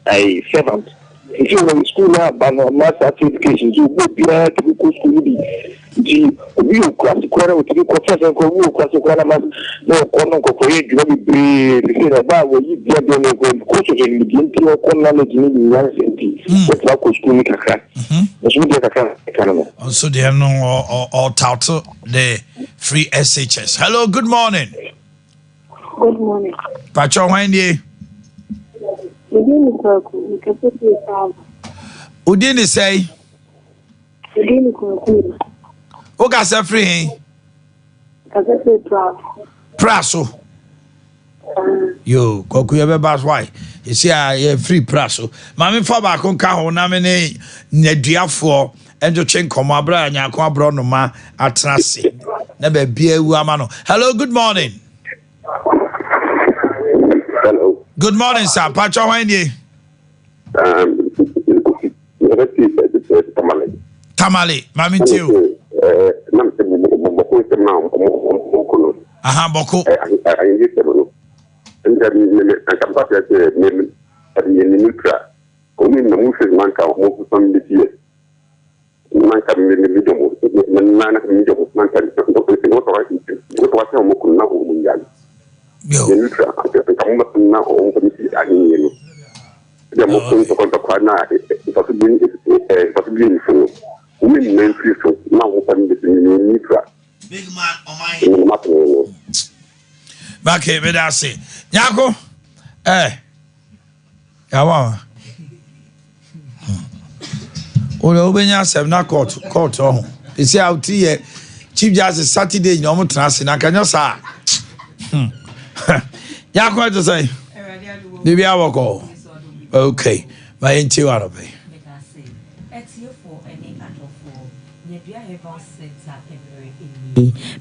Ayi servant nti wɔ school no aba no ɔma saa free education nti obi obiara tumi kɔ school no bi nti obi wɔ kurase koraa na otumi kɔ fɛsɛ nkɔ obi wɔ kurase koraa na ma na ɔkɔ no nkɔkɔ yɛ adwuma bebree sisi na ɛbaa wɔyi bia bia no nkɔ kɔ soso no deɛ nti ɔkɔ knowledge no bi nyansa nti wɔtumi akɔ school no kakra nso deɛ kakra ka no no. Nso deɛ no ɔtauto the free SHS. Hello, good morning. Good morning. Pacho, hwan nie? Mede ne Kwaku, mekasa firi Saaba. Wodin ne sɛe? Mede ne Kwaku. Wokasa firi he? Kasa firi Pra. Pra so. Yo, Kwaku yɛbɛba so ae. Ɛsi a yɛfiri Pra so. Ma memfa baako nka ho na me ne nnaduafoɔ ntwetwe nkɔmmɔ aberɛ a Nyarko aborɔnoma atena ase na baabi awu ama no. Hello, good morning. Hello. Good morning, sir. Pacho, hwan nie? Tamale. Tamale, maame ntie o. Nam sɛ bɔkɔ nsɛm na ɔmɔkɔ no. Aha, bɔkɔ. Ahenni sɛm no. Nka anka mpa kyerɛ sɛ me yɛ ne neutral. Ɔmo na mo hwɛ na nka ɔmo fam bi yɛ. Na nka me me dɔ mo na na me dɔ mo na nka wɔtɔ sɛ ɔmo kɔ na ɔmo nya. Yɛ neutral nka mo bɛ na ɔmo fam si ahenni no. Ɛdɛ mo kɔ ntɔkwa na mfaso bi mfaso bi nso no. Ɔmo nyinaa mfiri so na ɔmo fam bi si ne neutral. Big man, ɔman. Ɛmu ma no. Bake, meda ase. Nyako, eh. Yawa. Wode wobɛnya asɛm na court court ɔho. Ɛsi a wote yɛ Chief Justice Saturday nyina ɔmo tena ase na nka nyɛ saa. Nyako ɛte sɛn? Biribi abɔkɔ. Okay. Ma yɛntie wɔ anɔpɛ.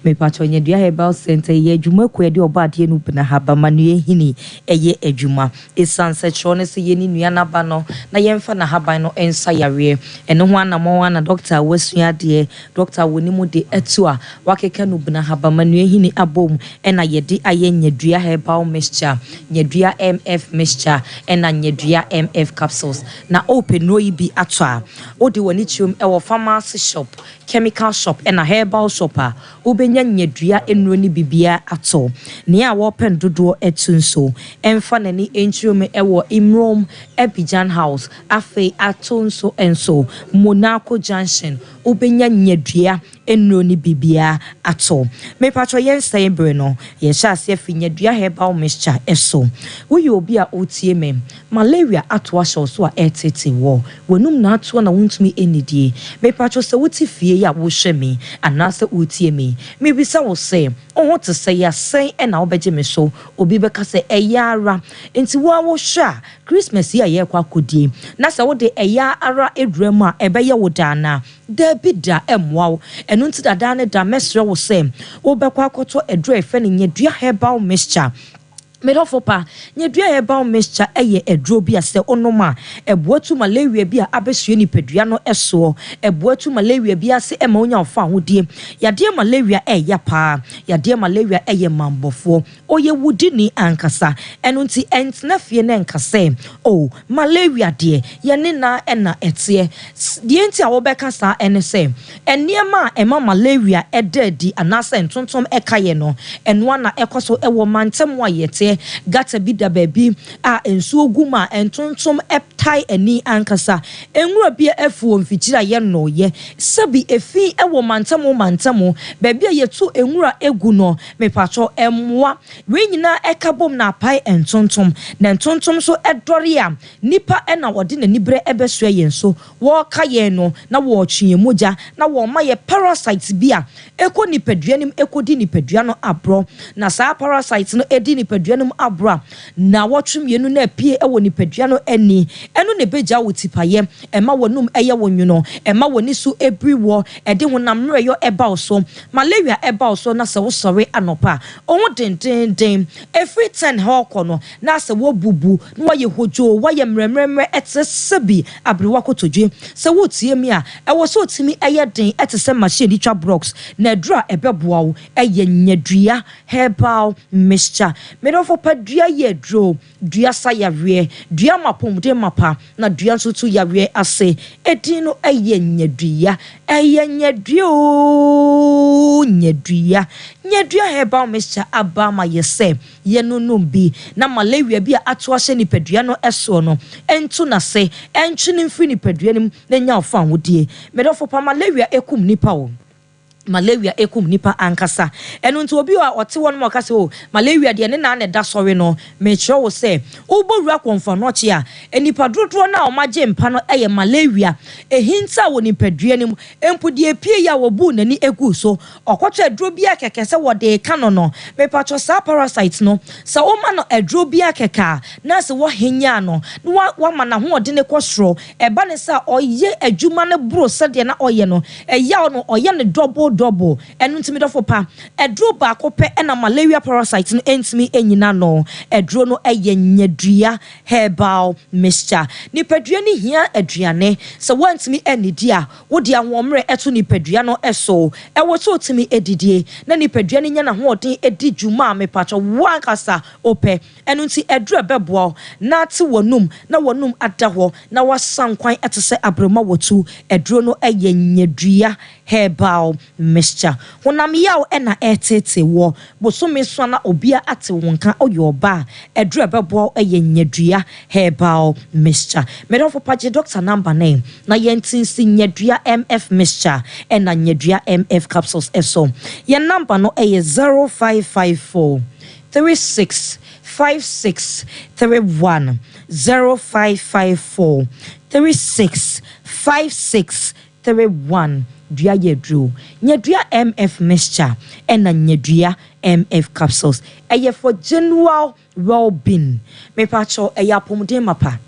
Mepakyɛw, Nyadua Herbal Centre yɛ adwuma kuo a yɛde ɔbɔadeɛ no bena habama nnua nhini yɛ adwuma. Esiane sɛ kyerɛw no sɛ yɛnni nnua no aba no na yɛmfa n'ahaban no nsa yareɛ. Ɛno ho anammɔn ara na dɔkta a wasua adeɛ, dɔkta a wɔnim de atu a wakeka no bena habama nnua nhini abom na yɛde ayɛ Nyadua Herbal Mixture, Nyadua MF Mixture ɛna Nyadua MF Capsules. Na wopɛ nnuro yi bi atɔ a, wode w'ani kyerɛm wɔ pharmacy shop, chemical shop ɛna herbal shop a, wobɛnya nyadua nnuro no bi biara atɔ. Nea wɔrepɛ no dodoɔ atu nso, ɛmfa n'ani nkyerɛ mu wɔ Imrom Abidjan House, afei ato nso nso Monaco Junction, wobɛnya nyadua nnuro no bi biara atɔ. Mepakyɛw yɛnsɛe bere no, yɛhyɛ aseɛ firi nyadua herbal mixture so. Woyɛ obi a wotie me, malaria ato ahyɛ wo so a ɛreteetee woɔ, w'anum na atoɔ na wontumi nnidie. Mepakyɛw sɛ wote fie yi a worehwɛ me anaasɛ woretie me, mebisa wo sɛ, wo ho te sɛn a sɛn na wobɛgye me so? Obi bɛka sɛ, ɛyɛ ara. Nti wo ara wohwɛ a, Christmas yi a yɛrekɔ akɔdie, na sɛ wode ɛyɛ ara adura mu a, ɛbɛyɛ wo dɛ anaa? Dabi da, ɛmmoa wo. Ɛno nti da daa ne da mɛsrɛ wo sɛ wobɛkɔ akɔtɔ aduru a yɛfrɛ no Nyadua Herbal Mixture. Me dɔfo pa, Nyadua Herbal Mixture yɛ aduro bi a sɛ wonom a, ɛboa tu malaria bi a abɛsoɛ nipadua no soɔ. Ɛboa tu malaria bi ase ma wonya wo fawohodie. Yadeɛ malaria ɛya paa. Yadeɛ malaria yɛ mammɔfoɔ. Ɔyɛ wudini ankasa. Ɛno nti, ɛntena fie na ɛnka sɛ, 'Oh, malaria deɛ, yɛne no ara na ɛteɛ. Deɛ enti a wobɛka saa ne sɛ, nneɛma a ɛma malaria da adi anaasɛ ntontom ka yɛn no, ɛno ara na ɛkɔ so wɔ mantam a yɛteɛ. Gutter bi da baabi a nsuo gu mu a ntontom tae ani ankasa. Nwura bi afu wɔ mfikyiri a yɛnnɔeɛ. Sɛbi efi wɔ mantam mantam. Baabi a yɛtu nwura gu no, Mepakyɛw, mmoa wei nyinaa ɛka bom na apae ntontom. Na ntontom nso dɔre a, nnipa na wɔde n'aniberɛ bɛsoɛ yɛn so. Wɔreka yɛn no, na wɔretwe yɛn mogya, na wɔrema yɛn parasites bi a ɛkɔ nipadua no mu kɔdi nipadua no aborɔ. Na saa parasites no di nipadua no mu aborɔ a, nnawɔtwe mmienu na apue wɔ nipadua no ani. Ɛno na ɛbɛgyaa wo tipaeɛ, ɛma w'anum yɛ wo nwono, ɛma w'ani so biri woɔ, ɛde honam mmerɛyɔ ba wo so, malaria ba wo so na sɛ wosɔre anɔpa a, wo ho dendeenden. Ɛfiri ten hɔ rekɔ no, na asɛ woabubu, na woayɛ hodwoo, woayɛ mmerɛmmerɛmmerɛ te sɛ bi aberewa kotodwe. Sɛ woretie me a, ɛwɔ sɛ wotumi yɛ den te sɛ machine de twa blocks, na aduru a ɛbɛboa wo yɛ nyadua herbal mixture. Me dɔfo pa, dua yɛ aduro, dua sa yareɛ, dua ma apɔmuden mapa, na dua nso tu yareɛ ase. Edin no yɛ nyadua, ɛyɛ nyadua oo, nyadua. Nyadua herbal mixture aba ama yɛ sɛ yɛnnonom bi na malaria bi a ato ahyɛ nipadua no soɔ no nto n'ase, ɛntwe no mfiri nipadua no mu na nya wo fawohodie. Me dɔfo pa, malaria kum nipa o. Malaria kum nipa ankasa. Ɛno nti obi a ɔte hɔ nom a ɔka sɛ oh, malaria deɛ ne naa na ɛda sɔre no, mekyerɛ wo sɛ wobɔ wura kɔmfoanɔkye a, nnipa dodoɔ no a wɔagye mpa no yɛ malaria ɛhinta wɔ nipadua no mu, mpo deɛ ɛpue yi a wɔbuu n'ani guu so, ɔkɔtɔ aduro biara kɛkɛ sɛ wɔde reka no no, mepakyɛ saa parasite no, sɛ woma no aduro biara kɛkɛ a, na sɛ woahenyan no, na woama n'ahoɔdene kɔ soro, ɛba no sɛ ɔyɛ adwuma no boro sɛdeɛ na ɔyɛ no, ɛyaw no, ɔyɛ no double double. Ɛno nti me dɔfo pa, aduro baako pɛ na malaria parasite no ntumi nnyina ano. Aduro no yɛ nyadua herbal mixture. Nipadua no hia aduane. Sɛ woantumi annidi a, wode ahoɔmmerɛ to nipadua no so. Ɛwɔ sɛ ɔtumi didie na nipadua no nya n'ahoɔden di dwuma a mepakyɛ wo ankasa wopɛ. Ɛno nti aduru a ɛbɛboa wo na ate w'anum na w'anum ada hɔ na woasa nkwan te sɛ aberema watu. Aduro no yɛ nyadua herbal mixture. Honam yaw na ɛreteetee woɔ. Bosome so a na obia ate wo nka woyɛ ɔbaa a, aduru a ɛbɛboa wo yɛ nyadua herbal mixture. Me dɔfo pa gye doctor number no na yɛnte nsi nyadua MF mixture ɛna nyadua MF capsules so. Yɛn number no yɛ 0554 36 56 31, 0554 36 56 31. Dua yɛ aduro. Nyadua MF mixture ɛna nyadua MF capsules ɛyɛ for general well being. Mepakyɛw ɛyɛ apɔmuden mapa.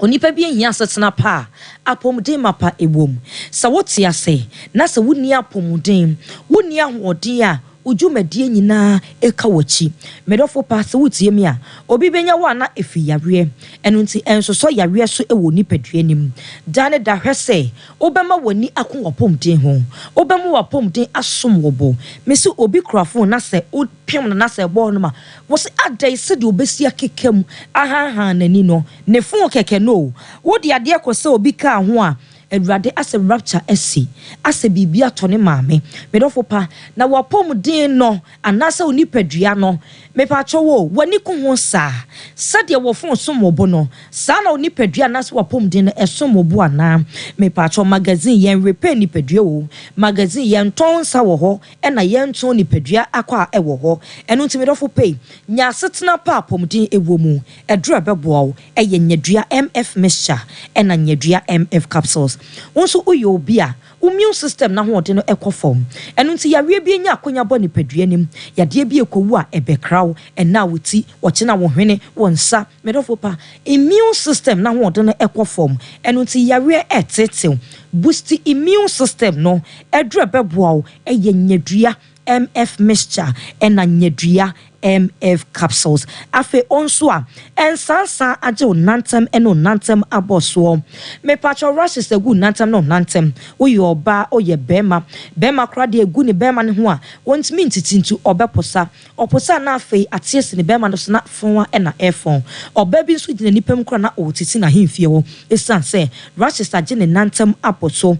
Onipa bi hia asetena pa a apɔmuden mapa ɛwɔ mu. Sɛ wote ase na sɛ wonni apɔmuden, wonni ahoɔden a, wo dwumadie nyinaa ɛka w'akyi. Me dɔfo pa, sɛ wotie me a, obi bɛnya wo a na ɛfiri yareɛ. Ɛno nti ɛnsosɔ yareɛ so wɔ nipadua no mu. Da ne da hwɛ sɛ wobɛma w'ani ako w'apɔmuden ho. Wobɛma w'apɔmuden asom wo bo. Mese obi kura phone na sɛ wopem no na sɛ ɛbɔ hɔnom a, wɔse adɛn sɛdeɛ ɔbɛsi akeka mu ahanhan n'ani no, ne phone kɛkɛ no o. Wode adeɛ kɔ sɛ obi kaa ho a, Awurade asɛ rapture asi, asɛ biribi atɔ ne maame. Me dɔfo pa, na w'apɔmuden no anaasɛ wo nipadua no, mepakyɛw o, w'ani ku ho saa? Sɛdeɛ wo phone som wo bo no, saa na wo nipadua anaasɛ w'apɔmuden no ɛsom wo bo anaa? Mepakyɛw, magazine yɛn repɛ nipadua o, magazine yɛntɔn nsa wɔ hɔ, ɛna yɛntɔn nipadua akɔ a ɛwɔ hɔ. Ɛno nti me dɔfo pa yi, nya asetena pa a apɔmuden wɔ mu. Aduru a ɛbɛboa wo yɛ Nyadua MF Mixture ɛna Nyadua MF Capsules. Wo nso woyɛ obi a wo immune system no ahoɔden no kɔ fam. Ɛno nti yareɛ bi anya akonya bɔ nipadua no mu. Yadeɛ bi rekɔwu a ɛbɛkra wo, ɛnna wo ti, ɔkyena wo hwene, wo nsa. Me dɔfo pa, immune system no ahoɔden no kɔ fam. Ɛno nti yareɛ reteetew. Boost immune system no. Aduru a ɛbɛboa wo yɛ Nyadua MF Mixture ɛna Nyadua MF Capsules. Afei o nso a, ɛnsansan agye wo nantam ne wo nantam abɔ soɔ. Mepakyɛw rashes agu wo nantam ne wo nantam. Woyɛ ɔbaa, woyɛ bɛɛma. Bɛɛma koraa deɛ ɛgu ne bɛɛma no ho a, ɔntumi ntiti nti ɔbɛposa. Ɔposa a na afei ate asi ne bɛɛma no so na fɔn a na ɛrefɔn. Ɔbaa bi nso gyina nnipa mu koraa na ɔretiti n'ahemfie hɔ ɛsiane sɛ rashes agye ne nantam abɔ so.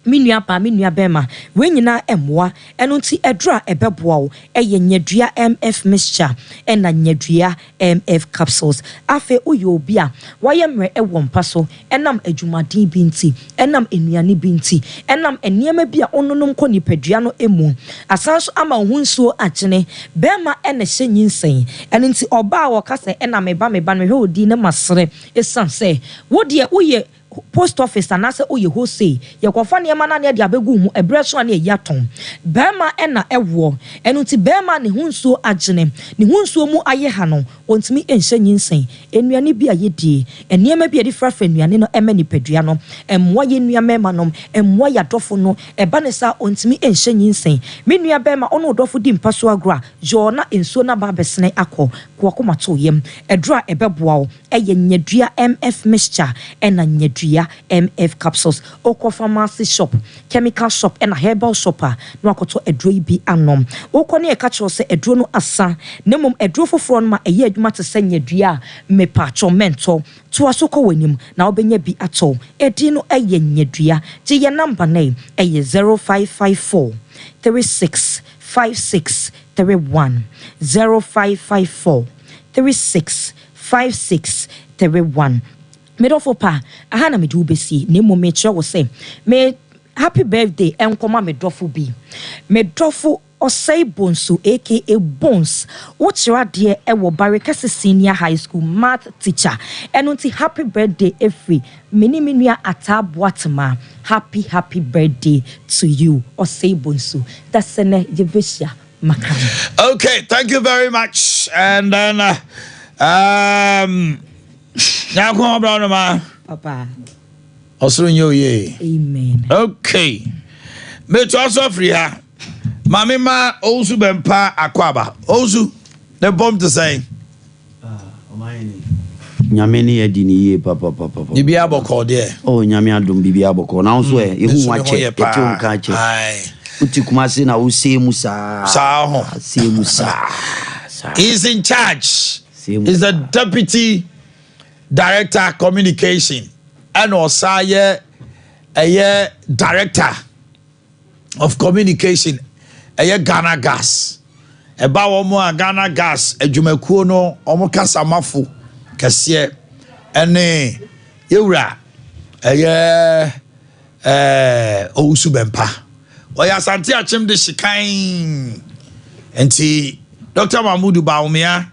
Me nua baa, me nua bɛɛma, wei nyinaa mmoa, ɛno nti aduru a ɛbɛboa wo yɛ Nyadua MF Mixture ɛna Nyadua MF Capsules. Afei woyɛ obi a wayɛ mmerɛ wɔ mpa so ɛnam adwumaden bi nti, ɛnam nnuane bi nti, ɛnam nneɛma bi a wononom kɔ nipadua no mu, asan nso ama wo ho nsuo agyene, bɛɛma na ɛhyɛ nyinsɛn, ɛno nti ɔbaa a ɔka sɛ ɛna me ba me ba no mehwɛ wo din na masere ɛsiane sɛ wo deɛ woyɛ. post office anaasɛ woyɛ wholesale. Yɛkɔfa nneɛma no a na yɛde abɛgu wo ho, ɛberɛ so a na yɛyi atɔn. Barima na ɛwoɔ, ɛno nti barima a ne ho nsuo agyene, ne ho nsuo mu ayɛ ha no, ɔntumi nhyɛ nyinsɛn. Nnuane bi a yɛdie, nneɛma bi a yɛde frafra nnuane no ma nipadua no, ɛmmoa yɛn nua mmarima nom, ɛmmoa yɛn adɔfo no, ɛba no saa a ɔntumi nhyɛ nyinsɛn. Me nua barima, wo ne wo dɔfo di mpa so agorɔ a, yɔɔ na nsuo no aba abɛsene akɔ. Ko akoma to wo yam. Aduro a ɛbɛboa wo yɛ Nyadua MF Mixture ɛna Nyadua MF Capsules. Wokɔ pharmacy shop, chemical shop ɛna herbal shop a, na wakɔtɔ aduro yi bi anom. Wokɔ ne yɛka kyerɛ wo sɛ aduro no asa, na mmom aduro foforɔ no ma ɛyɛ adwuma te sɛ Nyadua a, mepaakyɛw mɛntɔ. Toa so kɔ w'anim na wobɛnya bi atɔ. Edin no yɛ Nyadua. Gye yɛn number no ɛ, ɛyɛ 0554 36 56 31, 0554 36 56 31. Me dɔfo pa, aha na mede wo bɛsi, na mmom mekyerɛ wo sɛ me happy birthday nkɔma me dɔfo bi. Me dɔfo Osei Bonsu aka Bones, wokyerɛ adeɛ wɔ Barekɛse Senior High School, math teacher. Ɛno nti happy birthday ɛfiri me ne me nua Ataa Boatema. Happy happy birthday to you Osei Bonsu. Dasɛnɛ yɛbɛhyia makra mo. Okay, thank you very much. And then, Nyako Obranoma. Papa. Ɔsoro nyɛ oye. Amen. Okay. Meto aso afiri ha. Maame ma Owusu Bɛmpa akɔ aba. Owusu, ne bɔm te sɛn? Nyame ne yɛ di ne yie papapapa. Biribi abɔkɔ deɛ. Oh, Nyame adom, biribi abɔkɔ. Na wo nso ɛ, yɛhu wo akyɛ, yɛte wo nka akyɛ. Wote Kumase na wosee mu saa. Saa ho. See mu saa. He is in charge. He is the deputy director communication. Ɛna ɔsan yɛ ɛyɛ director of communication ɛyɛ Ghana Gas. Ɛba wɔn a Ghana Gas adwumakuo no wɔn kasamafo kɛseɛ ɛne yɛwura ɛyɛ Owusu Bɛmpa. Ɔyɛ Asante Akyem de hyekan nti Dr. Mahmudu Bawumia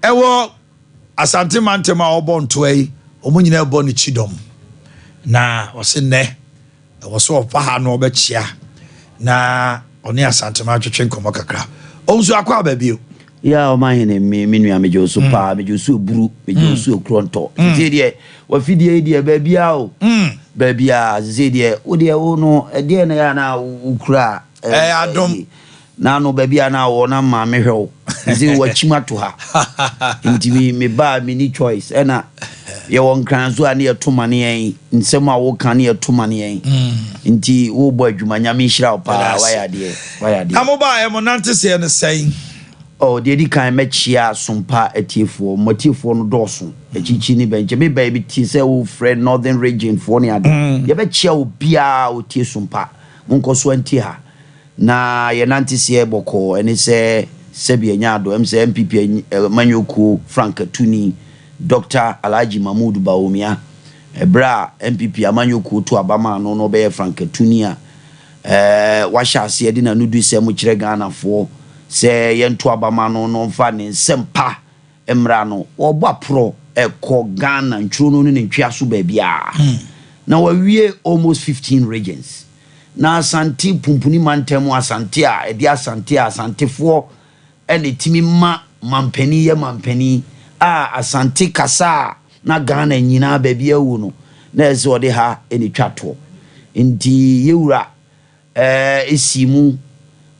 ɛwɔ Asante mantam a ɔbɔ ntoa yi, wɔn nyinaa bɔ ne kyidɔm. Na ɔse nnɛ ɛwɔ so ɔfa ha na ɔbɛkyia na ɔne Asantema atwetwe nkɔmmɔ kakra. Owusu akɔ aba bio. Ya ɔma hene me me nua megye wo so paa, megye wo so eburu, megye wo so ekurɔntɔ. Sese deɛ wafidie yi deɛ baabia o, baabia sese deɛ wo deɛ wo no ɛdeɛ na yɛ na wokura. Ɛyɛ adom. Na ano baabi a na wɔ na maame hwɛ wo. Sese wakyim ato ha. Nti me me ba me ni choice ɛna yɛwɔ nkran so a ne yɛto ma ne yɛn nsɛm a woka ne yɛto ma ne yɛn. Nti wobɔ adwuma, Nyame nhyira wo paa, wayɛ adeɛ, wayɛ adeɛ. Na mo baeɛ mo nante seɛ no sɛn? Oh, deɛ ɛdi kan mɛkyea Sompa atiefoɔ. Mo atiefoɔ no dɔɔso, akyirikyiri ne bɛnkyɛ. Me baeɛ metie sɛ wofrɛ Northern Region foɔ ne ade. Yɛbɛkyea obiara a ɔtie Sompa. Monkɔ so ntie ha. Na yɛnante seɛ bɔkɔɔ, ɛne sɛ sɛbi ɛnyɛ adɔ. Ɛm sɛ NPP amanyɔkuo frankatuni Doctor Alhaji Mahmood Bawumia, ɛberɛ a NPP amanyɔkuo to aba maa no na ɔbɛyɛ frankatuni a, wahyɛ aseɛ de n'anodisɛm kyerɛ Ghanafoɔ sɛ yɛnto aba ma no na ɔmfa ne nsɛm pa mmra no. Ɔrebɔ aporɔ kɔ Ghana ntwirono ne ne ntweaso baabiara. Na wawie almost 15 regions. Na Asante Pumpuni mantam Asante a ɛde Asante a Asantefoɔ na ɛtumi ma mampanin yɛ mampanin a Asante kasa a na Ghana nyinaa baabi awu no na ɛsɛ sɛ ɔde ha na ɛtwa toɔ. Nti yɛwura ɛsii mu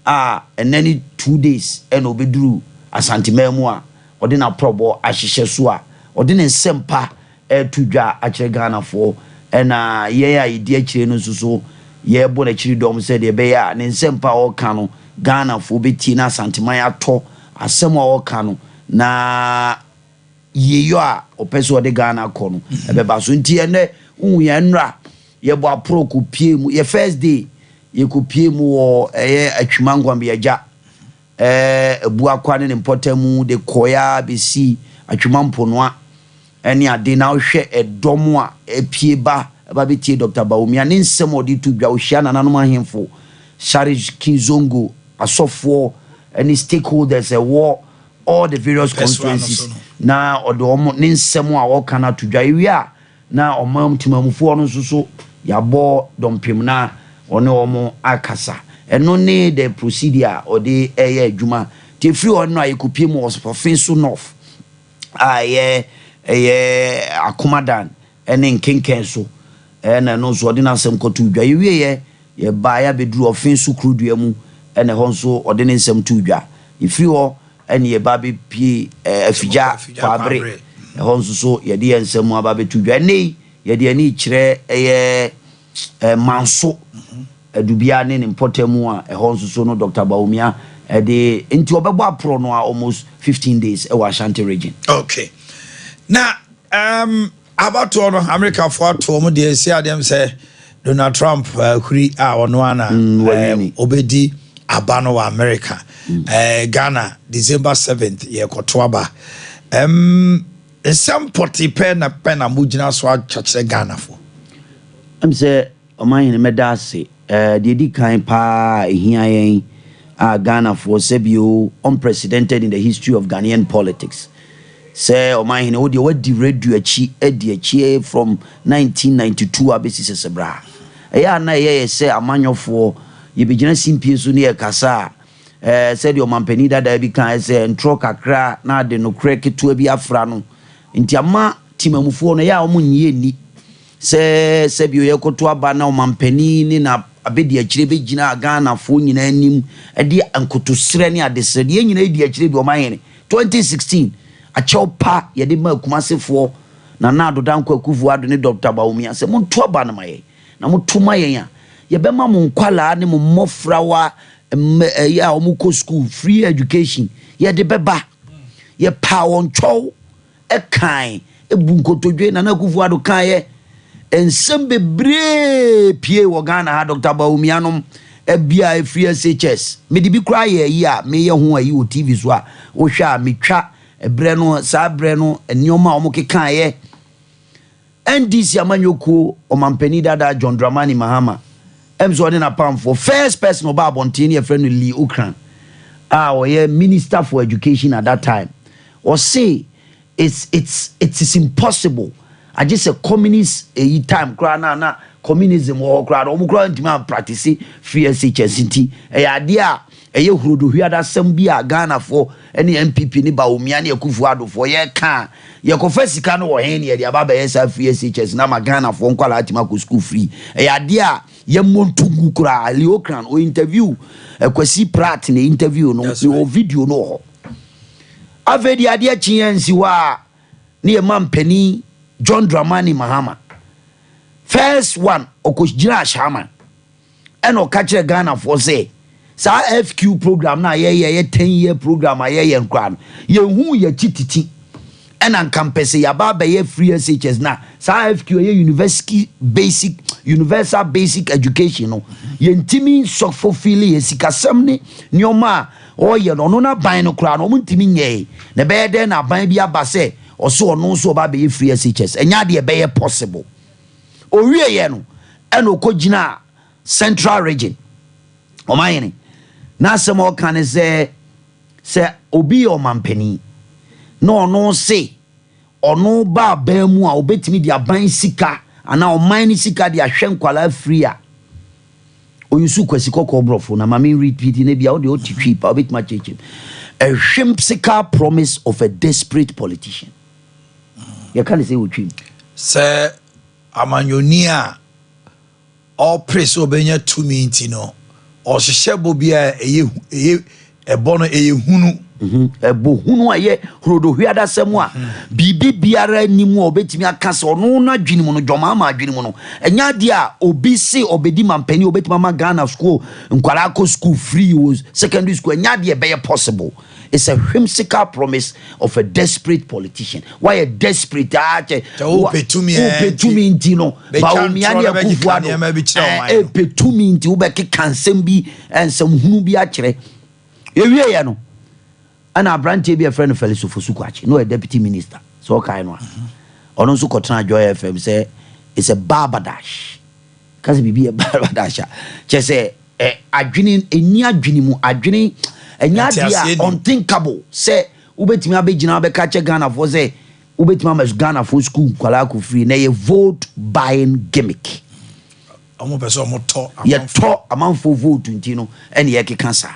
a ɛnɛ ne 2 days ɛna ɔbɛduru Asanteman mu a ɔde n'aprɔbɔ ahyehyɛ so a ɔde ne nsɛmpa ɛreto dwa akyerɛ Ghanafoɔ, ɛna yɛn a yɛdi akyire no nso so yɛrebɔ n'akyiri dɔm sɛdeɛ ɛbɛyɛ a ne nsɛmpa a ɔreka no Ghanafoɔ bɛtie na Asanteman atɔ asɛm a ɔreka no na yieyɔ a ɔpɛ sɛ ɔde Ghana kɔ no ɛbɛba so. Nti ɛnɛ wohu yɛn nnora yɛbɔ aporɔ kɔpie mu, yɛ first day yɛkɔpie mu wɔ ɛyɛ Atwima Nkwambiagya Abuakwa ne ne mpɔtam de kɔeɛ ara bɛsi Atwima Mponoa ne ade, na wohwɛ ɛdɔm a apue ba ba bɛtie Dɔkta Bawumia ne nsɛm a ɔde to dwa, ɔhyia nananom ahemfo, Sariki Zongo asɔfoɔ ne stakeholders ɛwɔ all the various constituencies na ɔde wɔn ne nsɛm a ɔka no ato dwa. Ewie a, na ɔman temamufoɔ no nso so yɛabɔ dɔmpem na ɔne wɔn akasa. Ɛno ne the procedure a ɔde ɛyɛ adwuma. Nti ɛfiri hɔ no a yɛkɔpie mu wɔ Offinso North a ɛyɛ Akomadan ne Nkenken so, ɛna ɛno nso ɔde n'asɛm kɔtoo dwa. Yɛwieɛ yɛbaeɛ abɛduru Offinso Kurodua mu, ɛna ɛhɔ nso ɔde ne nsɛm too dwa. Yɛfiri hɔ ɛne yɛba abɛpie Afigya Kwaabere, ɛhɔ nso so yɛde yɛn nsɛm aba abɛto dwa. Ɛnnɛ yi yɛde ani kyerɛ ɛyɛ Manso Adubia ne ne mpɔtam a ɛhɔ nso so no Dr. Bawumia ɛde nti ɔbɛbɔ aporɔ no a almost 15 days ɛwɔ Ashanti Region. Okay. Na abatoɔ no, Amerikafoɔ atoɔ mu deɛ esi adeɛ sɛ Donald Trump huri a ɔno ana ɔbɛdi aba no wɔ America. Ghana December 7th yɛkɔto aba. Nsɛm pɔte pɛ na pɛ na mo gyina so akyerɛ Ghanafoɔ. Sɛ ɔmanhene, mɛda ase. Deɛ di kan paa ehia yɛn a Ghanafoɔ, sɛbio, unprecedented in the history of Ghanaian politics, sɛ ɔmanhene, wo deɛ wadi radio akyi, adi akyi from 1992 abɛsi sɛsɛ bra. Ɛyɛ a na ɛyɛ yɛ sɛ amanyɔfoɔ yɛbɛgyina simpie so ne yɛkasa a, sɛdeɛ ɔmampanin dadaa bi kan sɛ ntorɔ kakra na ade nokorɛ ketewa bi afra no, nti ama timamufoɔ no ɛyɛ a wɔn nyie nni sɛ sɛbio yɛkɔto aba na ɔmampanin ne na abɛdi akyire bɛgyina Ghanafoɔ nyinaa anim ɛde nkotosrɛ ne adesrɛ deɛ nyinaa di akyire bi. Ɔmanhene, 2016 akyɛw pa yɛde ma Akumasefoɔ, Nana Addo Dankwa Akufo Addo ne Dr. Bawumia, sɛ monto aba no ma yɛn na moto ma yɛn a, yɛbɛma mo nkwalaa ne mo mmɔfrawa ɛyɛ a wɔn school free education yɛde bɛba. Yɛpaa wɔn twɛw, ɛkan ebu nkotodwe. Nana Akufo Addo kan yɛ nsɛm bebree pie wɔ Ghana ha. Dr. Bawumia nom ebia efiri SHS mede bi koraa yɛ ayi a meyɛ ho ayi wɔ TV so a wohwɛ a metwa ɛbrɛ no, saa berɛ no nneɛma a wɔn kekaeɛ. NDC amanyɔkuo ɔmampanin dada John Dramani Mahama sɛ ɔne n'apamfoɔ, first person ɔba abɔnten ne yɛfrɛ no Lee Ocran a ɔyɛ Minister for Education at that time, ɔse it is impossible, agye sɛ communist eyi time koraa na communism wɔ hɔ koraa na wɔn koraa ntumi ampractice free SHS. Nti ɛyɛ adeɛ a ɛyɛ hurodohwiadasɛm bi a Ghanafoɔ ne NPP ne Bawumia ne Akufo Addofoɔ yɛka a yɛkɔfa sika no wɔ hen ne yɛde aba bɛyɛ saa free SHS na ama Ghanafoɔ nkwadaa atumi akɔ school free. Ɛyɛ adeɛ a yɛmmɔ ntogu koraa. Lee Ocran o interview Kwasi Pratt ne interview no wɔ video no wɔ hɔ. Afei deɛ adeɛ kye yɛn nsi hɔ a ne yɛ ma mpanin John Dramani Mahama, first one ɔkɔgyina Ahyɛaman ɛna ɔka kyerɛ Ghanafoɔ sɛ saa FQ program no a yɛyɛ yɛ 10 year program a yɛyɛ nkora no, yɛnhu yɛkyi titi ɛna nka mpɛ sɛ yɛaba abɛyɛ free SHS na saa FQ ɛyɛ university basic, universal basic education no, yɛntumi nsɔ fulfill yɛ sikasɛm ne nneɛma a ɔyɛ no. Ɔno n'aban no koraa no, ɔmo ntumi nyɛɛ na ɛbɛyɛ dɛn na aban bi aba sɛ ɔso ɔno nso ɔba abɛyɛ free SHS? Ɛnyɛ adeɛ ɛbɛyɛ possible. Owieɛ no ɛna ɔkɔ gyina Central Region. Ɔmanhene n'asɛm a ɔka ne sɛ obi yɛ ɔmampanin na ɔno se ɔno ba aban mu a, obetumi de aban sika anaa ɔman ne sika de ahwɛ nkwalaa free a oyusu Kwasi Kɔkɔɔ borɔfo na maame repeat ne bia wode ɔte Twi pa wobɛtumi akyerɛkyerɛ. A whimsical promise of a desperate politician, yɛka ne sɛ wɔ Twi mu. Sɛ amanyɔni a ɔpere sɛ ɔbɛnya tumi nti no, ɔhyehyɛ bɔ bi a ɛyɛ ɛbɔ no ɛyɛ hunu. Ɛbɔ hunu a ɛyɛ hurodohwiadasɛm a biribi biara anim a ɔbɛtumi aka sɛ ɔno no adwene mu no, dwɔmaama adwene mu no, ɛnyɛ adeɛ a obi se ɔbɛdi mampanin ɔbɛtumi ama Ghana school nkwadaa akɔ school free wɔ secondary school. Ɛnyɛ adeɛ ɛbɛyɛ possible. It's a whimsical promise of a desperate politician. Wayɛ desperate akyɛ. Sɛ wopɛ tumi wopɛ tumi nti no, Bawumia ne Akufo Addo ɛpɛ tumi nti wobɛkeka nsɛm bi, nsɛm hunu bi akyerɛ. Yɛwieɛ no ɛna aberanteɛ bi a yɛfrɛ no Felix Ofosu Kwakye na ɔyɛ deputy minister, sɛ ɔkae no a, ɔno nso kɔtena Joy FM sɛ it's a balderdash. Ka sɛ biribi yɛ balderdash a, kyerɛ sɛ ɛ adwene ɛni adwene mu, adwene ɛnyɛ adeɛ a unthinkable sɛ wobɛtumi abɛgyina wabɛka kyɛ Ghanafoɔ sɛ Wobɛtumi ama Ghanafoɔ sukuu nkwadaa akɔ free na ɛyɛ vote buying gimmick. Wɔn pɛ sɛ wɔn tɔ amanfoɔ. Yɛtɔ amanfoɔ vote nti no ɛne yɛkeka saa.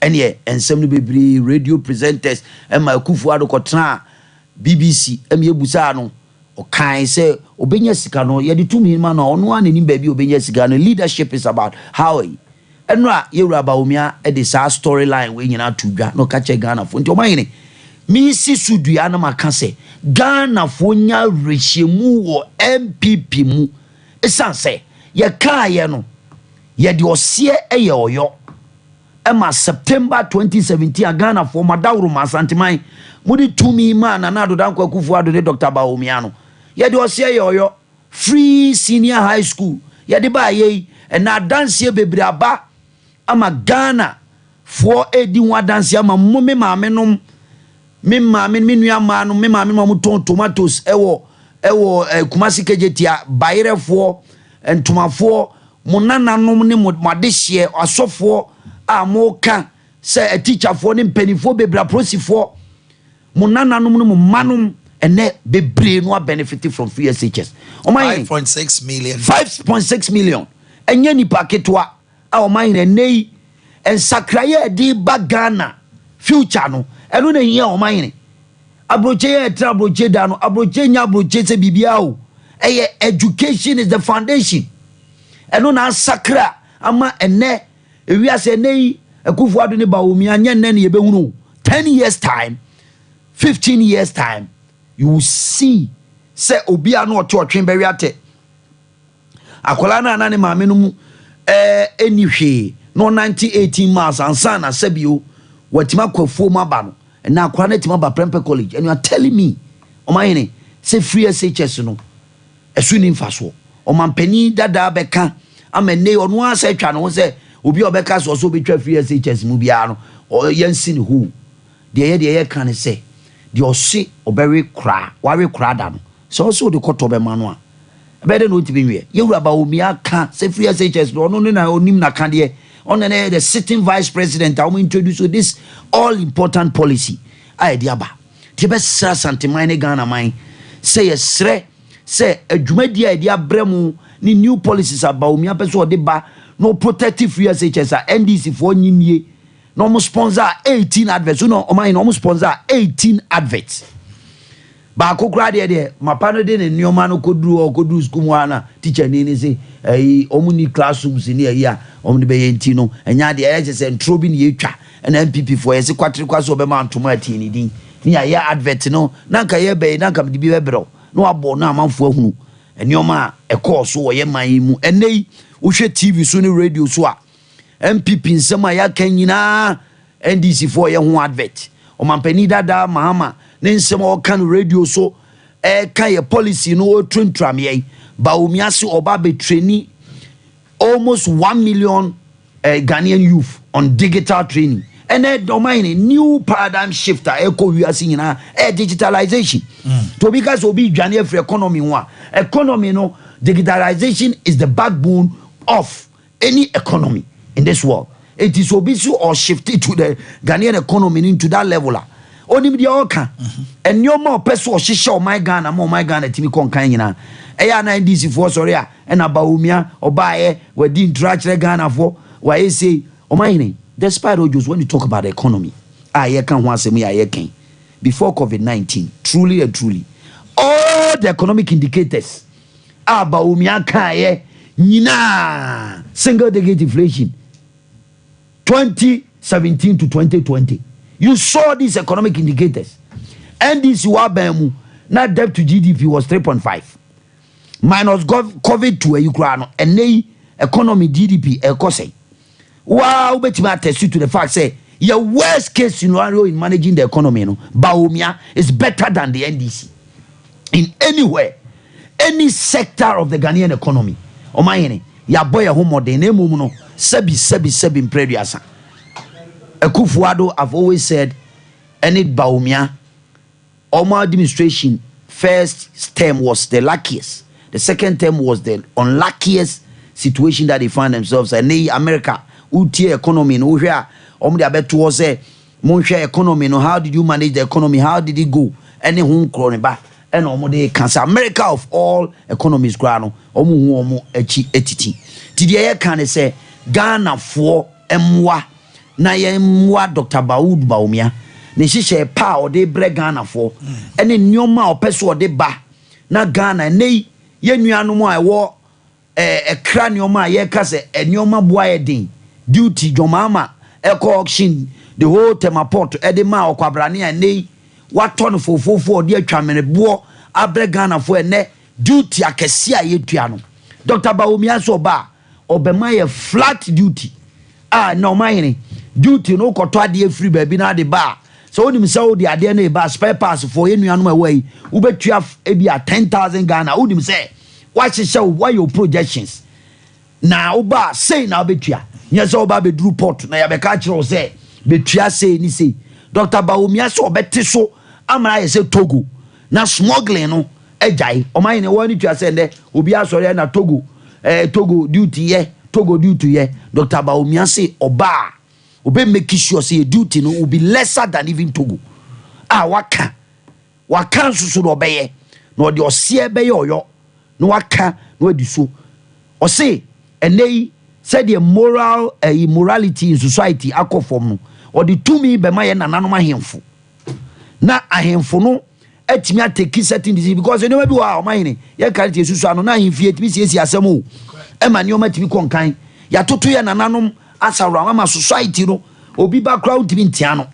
Ɛneɛ nsɛm no bebree radio presenters ɛma Akufo Addo kɔtenaa BBC ɛma yɛbusaa no ɔkae sɛ ɔbɛnya sika no yɛde tumi ma no a ɔno ara na nim baabi a ɔbɛnya sika no. Leadership is about how ayi. Ɛnora Yɛwura Bawumia de saa story line wei nyinaa too dwa na ɔka kyerɛ Ghanafoɔ. Nti ɔmanhene, mesi so dua na maka sɛ Ghanafoɔ nya awerɛhyɛmu wɔ NPP mu ɛsiane sɛ yɛkaeɛ no yɛde ɔseɛ yɛ ɔyɔ ɛma September 2017 a Ghanafoɔ mo adaworoma Asanteman mode tumi maa Nana Addo Dankwa Akufo-Addo ne Doctor Bawumia no yɛde ɔseɛ yɛ ɔyɔ. Free Senior High School yɛde baeɛ yi, ɛnɛ adanseɛ bebree aba ama Ghana foɔ redi ho adanseɛ ama mo, me maame nom, me maame, me nua mmaa nom, me maame nom a wɔtɔn tomatoes ɛwɔ ɛwɔ eh, Kumasi Kejetia, bayerɛfoɔ, ntomafoɔ, mo nananom ne mo mo adehyeɛ, asɔfoɔ a moka sɛ atikyafoɔ ne mpanimfoɔ bebree, apolisifoɔ. Mo nananom ne mo mmanom ɛnɛ bebree no abenefit from free SHS. Ɔman yɛn. 5.6 million. 5.6 million. Ɛnyɛ nipa ketewa a ɔman yɛn ɛnɛ yi nsakraeɛ a ɛde ba Ghana future no ɛno na ehia ɔman yɛn. Aburokye yɛ ɛtra aburokye da no aburokye nya aburokye sɛ biribiara o. Ɛyɛ education is the foundation. Ɛno na asakra ama ɛnɛ Ewiase ɛnɛ yi Akufo Addo ne Bawumia nyɛ nnɛ na yɛbɛhunu o. 10 years time, 15 years time, you will see sɛ obi a na ɔte ɔtwe bɛwe atɛ. Akwadaa no a na ne maame no mu ɛni hwee na ɔnante 18 miles ansa na sɛbio watumi akɔ afuom aba no, ɛnna akwadaa no atumi aba Prempeh College, and you are telling me, ɔmanhene, sɛ free SHS no ɛso nni mfasoɔ. Ɔmanpanin dadaa bɛka ama nnɛ yi ɔno ara sɛ atwa ne ho sɛ obi a ɔbɛka sɛ ɔsɛ ɔbɛtwa free SHS mu biara no yɛnsi ne hoo. Deɛ yɛ deɛ yɛka ne sɛ deɛ ɔse ɔbɛwe koraa wawe koraa da no sɛ ɔse ɔde kɔtɔ bɛma no a ɛbɛyɛ dɛ na ɔntumi nweɛ. Yɛwura Bawumia ka sɛ free SHS no ɔno ne na ɔnim n'akadeɛ, ɔno na ɛyɛ the sitting vice president a wɔn introduce this all important policy a yɛde aba. Nti yɛbɛsrɛ Asanteman ne Ghana man sɛ yɛsrɛ sɛ adwumadie a yɛde abrɛ mo ne new policies a Bawumia pɛ sɛ ɔde ba na ɔprotect free SHS a NDC foɔ nye nie na wɔn sponsor 18 adverts so na wɔn ayɛ na wɔn sponsor 18 adverts. Baako koraa deɛ mapa no de ne nneɛma no kɔduru hɔ kɔduru sukuu mu hɔ na teacher ni ne se ɛyi wɔn ni classrooms ni ɛyi a wɔn de bɛyɛ nti no ɛnyɛ adeɛ ɛyɛ kyɛ sɛ ntoro bi na yɛtwa ɛna NPP foɔ yɛsi kwatere kwa so ɔbɛma ntoma atie ne din ne yɛayɛ advert no na nka yɛ bɛyi na nka mede bi bɛbrɛw na wabɔ na amanfoɔ ahunu nneɛma a ɛkɔɔ so wɔ yɛ man yi mu. Ɛnɛ yi wohwɛ TV so ne radio so a NPP nsɛm a yɛaka nyinaa NDC foɔ yɛ ho advert. Ɔmampanin dada Mahama ne nsɛm a ɔka no radio so ɛka yɛ policy no ɔturanturam yɛn. Bawumia se ɔba abɛtrain almost 1 million Ghanaian youth on digital training. Ɛnɛ ɔman yɛn new paradigm shift a ɛkɔ wiase nyinaa ɛyɛ digitalization. To obi ka sɛ obi dwane afiri economy ho a, economy no digitalization is the backbone of any economy in this world. Eti so obi so or shift to the Ghanaian economy into that level a onim deɛ ɔka nneɛma a ɔpɛ so ɔhyehyɛ ɔman Ghana ma ɔman Ghana tumi kɔ nkan nyinaa. Ɛyɛ ana NDC foɔ sɔre a ɛna Bawumia ɔbaayɛ wadi ntura akyerɛ Ghana foɔ wayɛ sei. Ɔman hene, despite all just when you talk about the economy a yɛka ho asɛm yi a yɛkɛn before COVID-19, truly and truly, all the economic indicators a Bawumia kaeɛ nyinaa, single digit inflation 2017 to 2020, you saw these economic indicators. NDC wɔ aban mu na debt to GDP was 3.5 minus COVID to ayi koraa no. Ɛnɛ yi economy GDP ɛkɔ sɛn? Waa wobɛtumi attest to the fact sɛ your worst case scenario in managing the economy no, Bawumia is better than the NDC in anywhere, any sector of the Ghanaian economy. Ɔman yɛn yɛabɔ yɛn ho mmɔden na emom no sɛbi sɛbi sɛbi mprɛduasa. Akufo-Addo, I've always said, ɛne Bawumia ɔmo administration first term was the luckiest, the second term was the unluckiest situation that they find themselves. Ɛnɛ yi America wotie economy no wohwɛ a ɔmo de abɛto hɔ sɛ monhwɛ economy no, how did you manage the economy, how did it go? ne ho nkorɔ ne ba ɛna wɔn de ka sɛ America of all economies koraa no, wɔn hu wɔn akyi titi. Nti deɛ yɛka ne sɛ Ghanafoɔ mmoa na yɛn mmoa Doctor Baud Bawumia ne nhyehyɛɛ pa a ɔde brɛ Ghanafoɔ ɛne nneɛma a ɔpɛ so ɔde ba na Ghana ɛnɛ yi yɛn nuanom a ɛwɔ Ɛkra nneɛma a yɛka sɛ nneɛma boa yɛ den duty John Mahama ɛkɔ auction the whole Tema port ɛde maa ɔkwabrane a ɛnɛ yi watɔ no fofoofo a ɔde atwa mene boɔ abrɛ Ghanafoɔ ɛnɛ duty akɛseɛ a yɛtua no Doctor Bawumia nso ɔba a ɔbɛma yɛ flat duty a ɛnɛ ɔmahene duty no wokɔtɔ adeɛ firi baabi na ade ba a sɛ wonim sɛ wode adeɛ no reba spare parts foɔ yɛ nuanom a ɛwɔ yi wobɛtua ebi a 10,000 Ghana wonim sɛ Woahyehyɛ wo, woayɛ wo projections, na woba a, sei na wobɛtua. Nyɛ sɛ woba abɛduru port na yɛabɛka akyerɛ wo sɛ bɛtua sei ne sei. Doctor Bawumia sɛ ɔbɛte so ama no ayɛ sɛ Togo na smuggling no agyae. Ɔman hene, wo ani tua sɛ nnɛ obi asɔre na Togo, eh, Togo duty yɛ, Togo duty yɛ. Doctor Bawumia se ɔba a, ɔbɛ make sure sɛ yɛ duty no will be lesser than even Togo. A waka. Waka nso so na ɔbɛyɛ, na ɔde ɔseɛ bɛyɛ ɔyɔ, na waka na wadi so. Ɔse ɛnnɛ yi sɛdeɛ moral ɛyi morality in society akɔ fam no, ɔde tumi bɛma yɛn nananom ahemfo, na ahemfo no atumi ateki certain decision, because nneɛma bi wɔ hɔ a ɔmahene yɛka no tie susu ano na ahemfie atumi siesie asɛm o, ɛma nneɛma tumi kɔ nkan. Yɛatoto yɛn nananom asawora ama society no, obi ba koraa wontumi ntea no.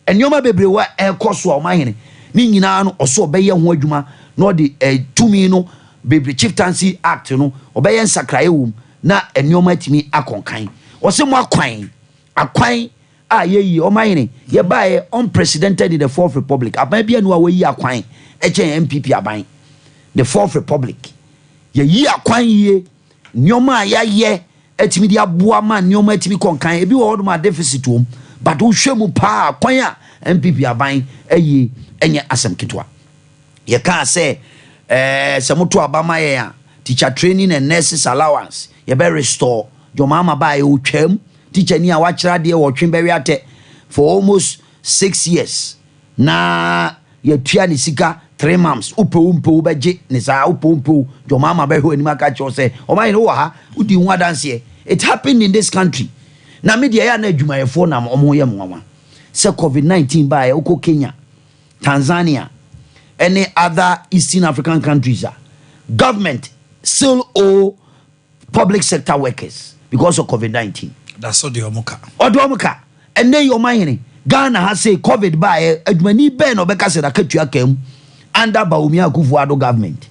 Nneɛma bebree wɔ a ɛrekɔ so a ɔmanhene ne nyinaa no ɔsɛ ɔbɛyɛ ho adwuma na ɔde eh, tumi no bebree Chieftaincy Act no ɔbɛyɛ nsakraeɛ wɔ mu na nneɛma atumi akɔ nkan. Ɔsɛ mo akwan akwan a yɛyie ɔmanhene yɛbaeɛ unprecedented in the fourth republic aban bi anu a wɔayi akwan ɛkyɛn NPP aban the fourth republic yɛyi akwan yie. Nneɛma a yɛayɛ atumi de aboa ma nneɛma atumi kɔ nkan. Ebi wɔ hɔnom a deficit wom, but wohwɛ mu paa kwan a NPP aban ayie ɛnyɛ asɛm ketewa. Yɛkaa sɛ ɛɛ sɛ moto aba ma yɛn a, teacher training and nurses allowance yɛbɛ restore. John Mahama baeɛ ɔtwaam teacher ni a wakyerɛ adeɛ wɔ Ɔtwe Bɛwe Atɛ for almost 6 years na yɛtua ne sika 3 months. Wopɛ wo mpɛ wo bɛgye ne saa, wopɛ wo mpɛ wo deɛ ɔma ama bɛhwɛ w'anim aka kyerɛ wo sɛ ɔma yɛn wɔ ha wodi ho adanseɛ. It happened in this country. Na me deɛ ɛyɛ a na adwumayɛfoɔ nam ɔmo yɛ mmoawa sɛ COVID-19 baeɛ wokɔ Kenya, Tanzania ɛne other Eastern African countries a government still owe public sector workers because of COVID-19. Da so deɛ ɔmo ka. Ɔde ɔmo ka. Ɛnɛ yi ɔman hene Ghana ha sei COVID baeɛ adwumani bɛn na ɔbɛka sɛ n'akatua ka mu under Bawumia Akufo-Addo government?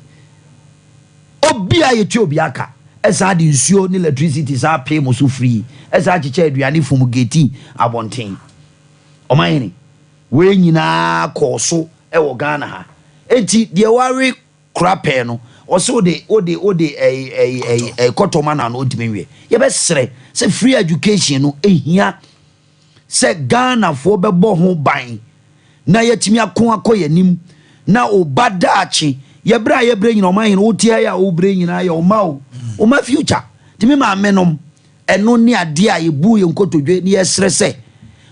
Obi a yɛtua obi aka ɛsan de nsuo ne electricity saa pay mo so free, ɛsan kyekyɛ aduane fumigate abɔnten. Ɔman hene wei nyinaa kɔɔ so ɛwɔ Ghana ha. Enti deɛ ware kora pɛɛ no ɔsɛ wode ɛyi ɛyi ɛyi ɛyi kɔtɔ ma na no ɔntumi nwie. Yɛbɛsrɛ sɛ free education no ehia sɛ Ghanafoɔ bɛbɔ ho ban na yɛtumi ako akɔ yɛn anim na ɔba daakye yɛbrɛ a yɛbrɛ nyina ɔman hene wote ha yi a wobrɛ nyinaa yɛ ɔma o ɔma future tumi maame nom ɛno ne adeɛ a yɛbu yɛn nkotodwe ne yɛsrɛ sɛ